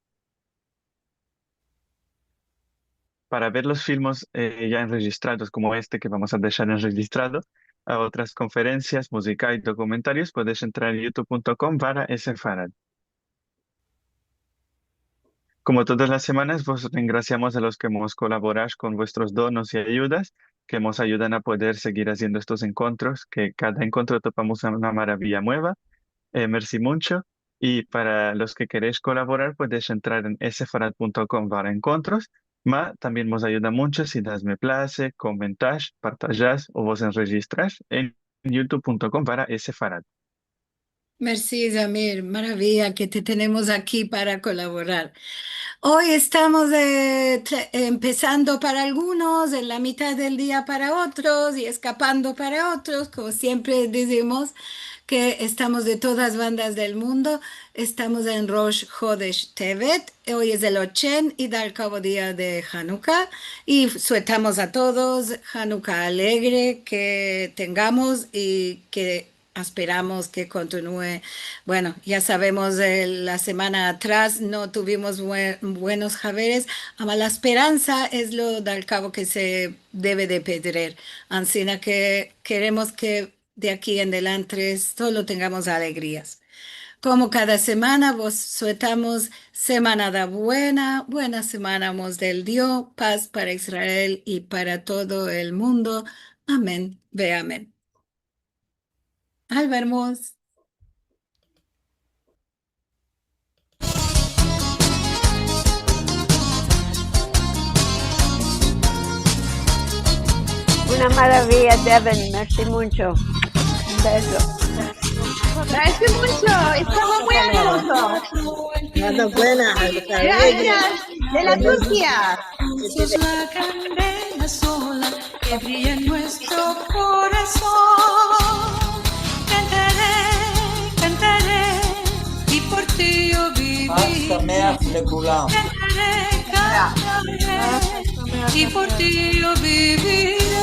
Para ver los filmos, eh, ya enrejistrados, komo este ke vamos a deshar enrejistrado, a otras konferensias, muzika i dokumentarios, podesh entrar en youtube punto com barra esefarad. Komo todas las semanas, vos rengrasiamos a los ke mos kolaborash kon vuestros donos i ayudas, ke mos ayudan a poder segir aziendo estos enkontros, ke kada enkontro topamos una maraviya mueva. Eh, mersi muncho. I para los ke keresh kolaborar, podesh entrar en esefarad punto com barra enkontros. Ma tambien mos ayuda muncho si das me place, komentash, partajash o vos enrejistrash en youtube punto com barra esefarad. Mersi, Zamir. Maraviya ke te tenemos aki para kolaborar. Oy estamos, eh, tra-, empesando para algunos, en la mitad del dia para otros i eskapando para otros, komo siempre dizimos ke estamos de todas bandas del mundo. Estamos en Rosh Hodesh Tevet, oy es el ochen i da el kavo dia de Hanuka, i suetamos a todos Hanuka alegre ke tengamos i ke asperamos ke kontinue. Bueno, ya savemos, eh, la semana atras no tuvimos bue-, buenos haberes, ama la asperansa es lo dal kavo ke se deve de pedrer. Ansina ke keremos ke de aki en delantre solo tengamos alegrias. Komo kada semana, vos suetamos semanada buena, buena semana mos del Dio, paz para Israel i para todo el mundo. Amen ve amen. Al vermos. Una maraviya, Devin. Mersi muncho. Un beso. Mersi muncho. Estuvo muy hermoso. Nada, buena. Grasias. De la Turkia. Sos la gran vela sola ke briya en muestro korason. Kantare, kantare, i por ti yo bivire. Kantare, kantare, i por ti yo bivire.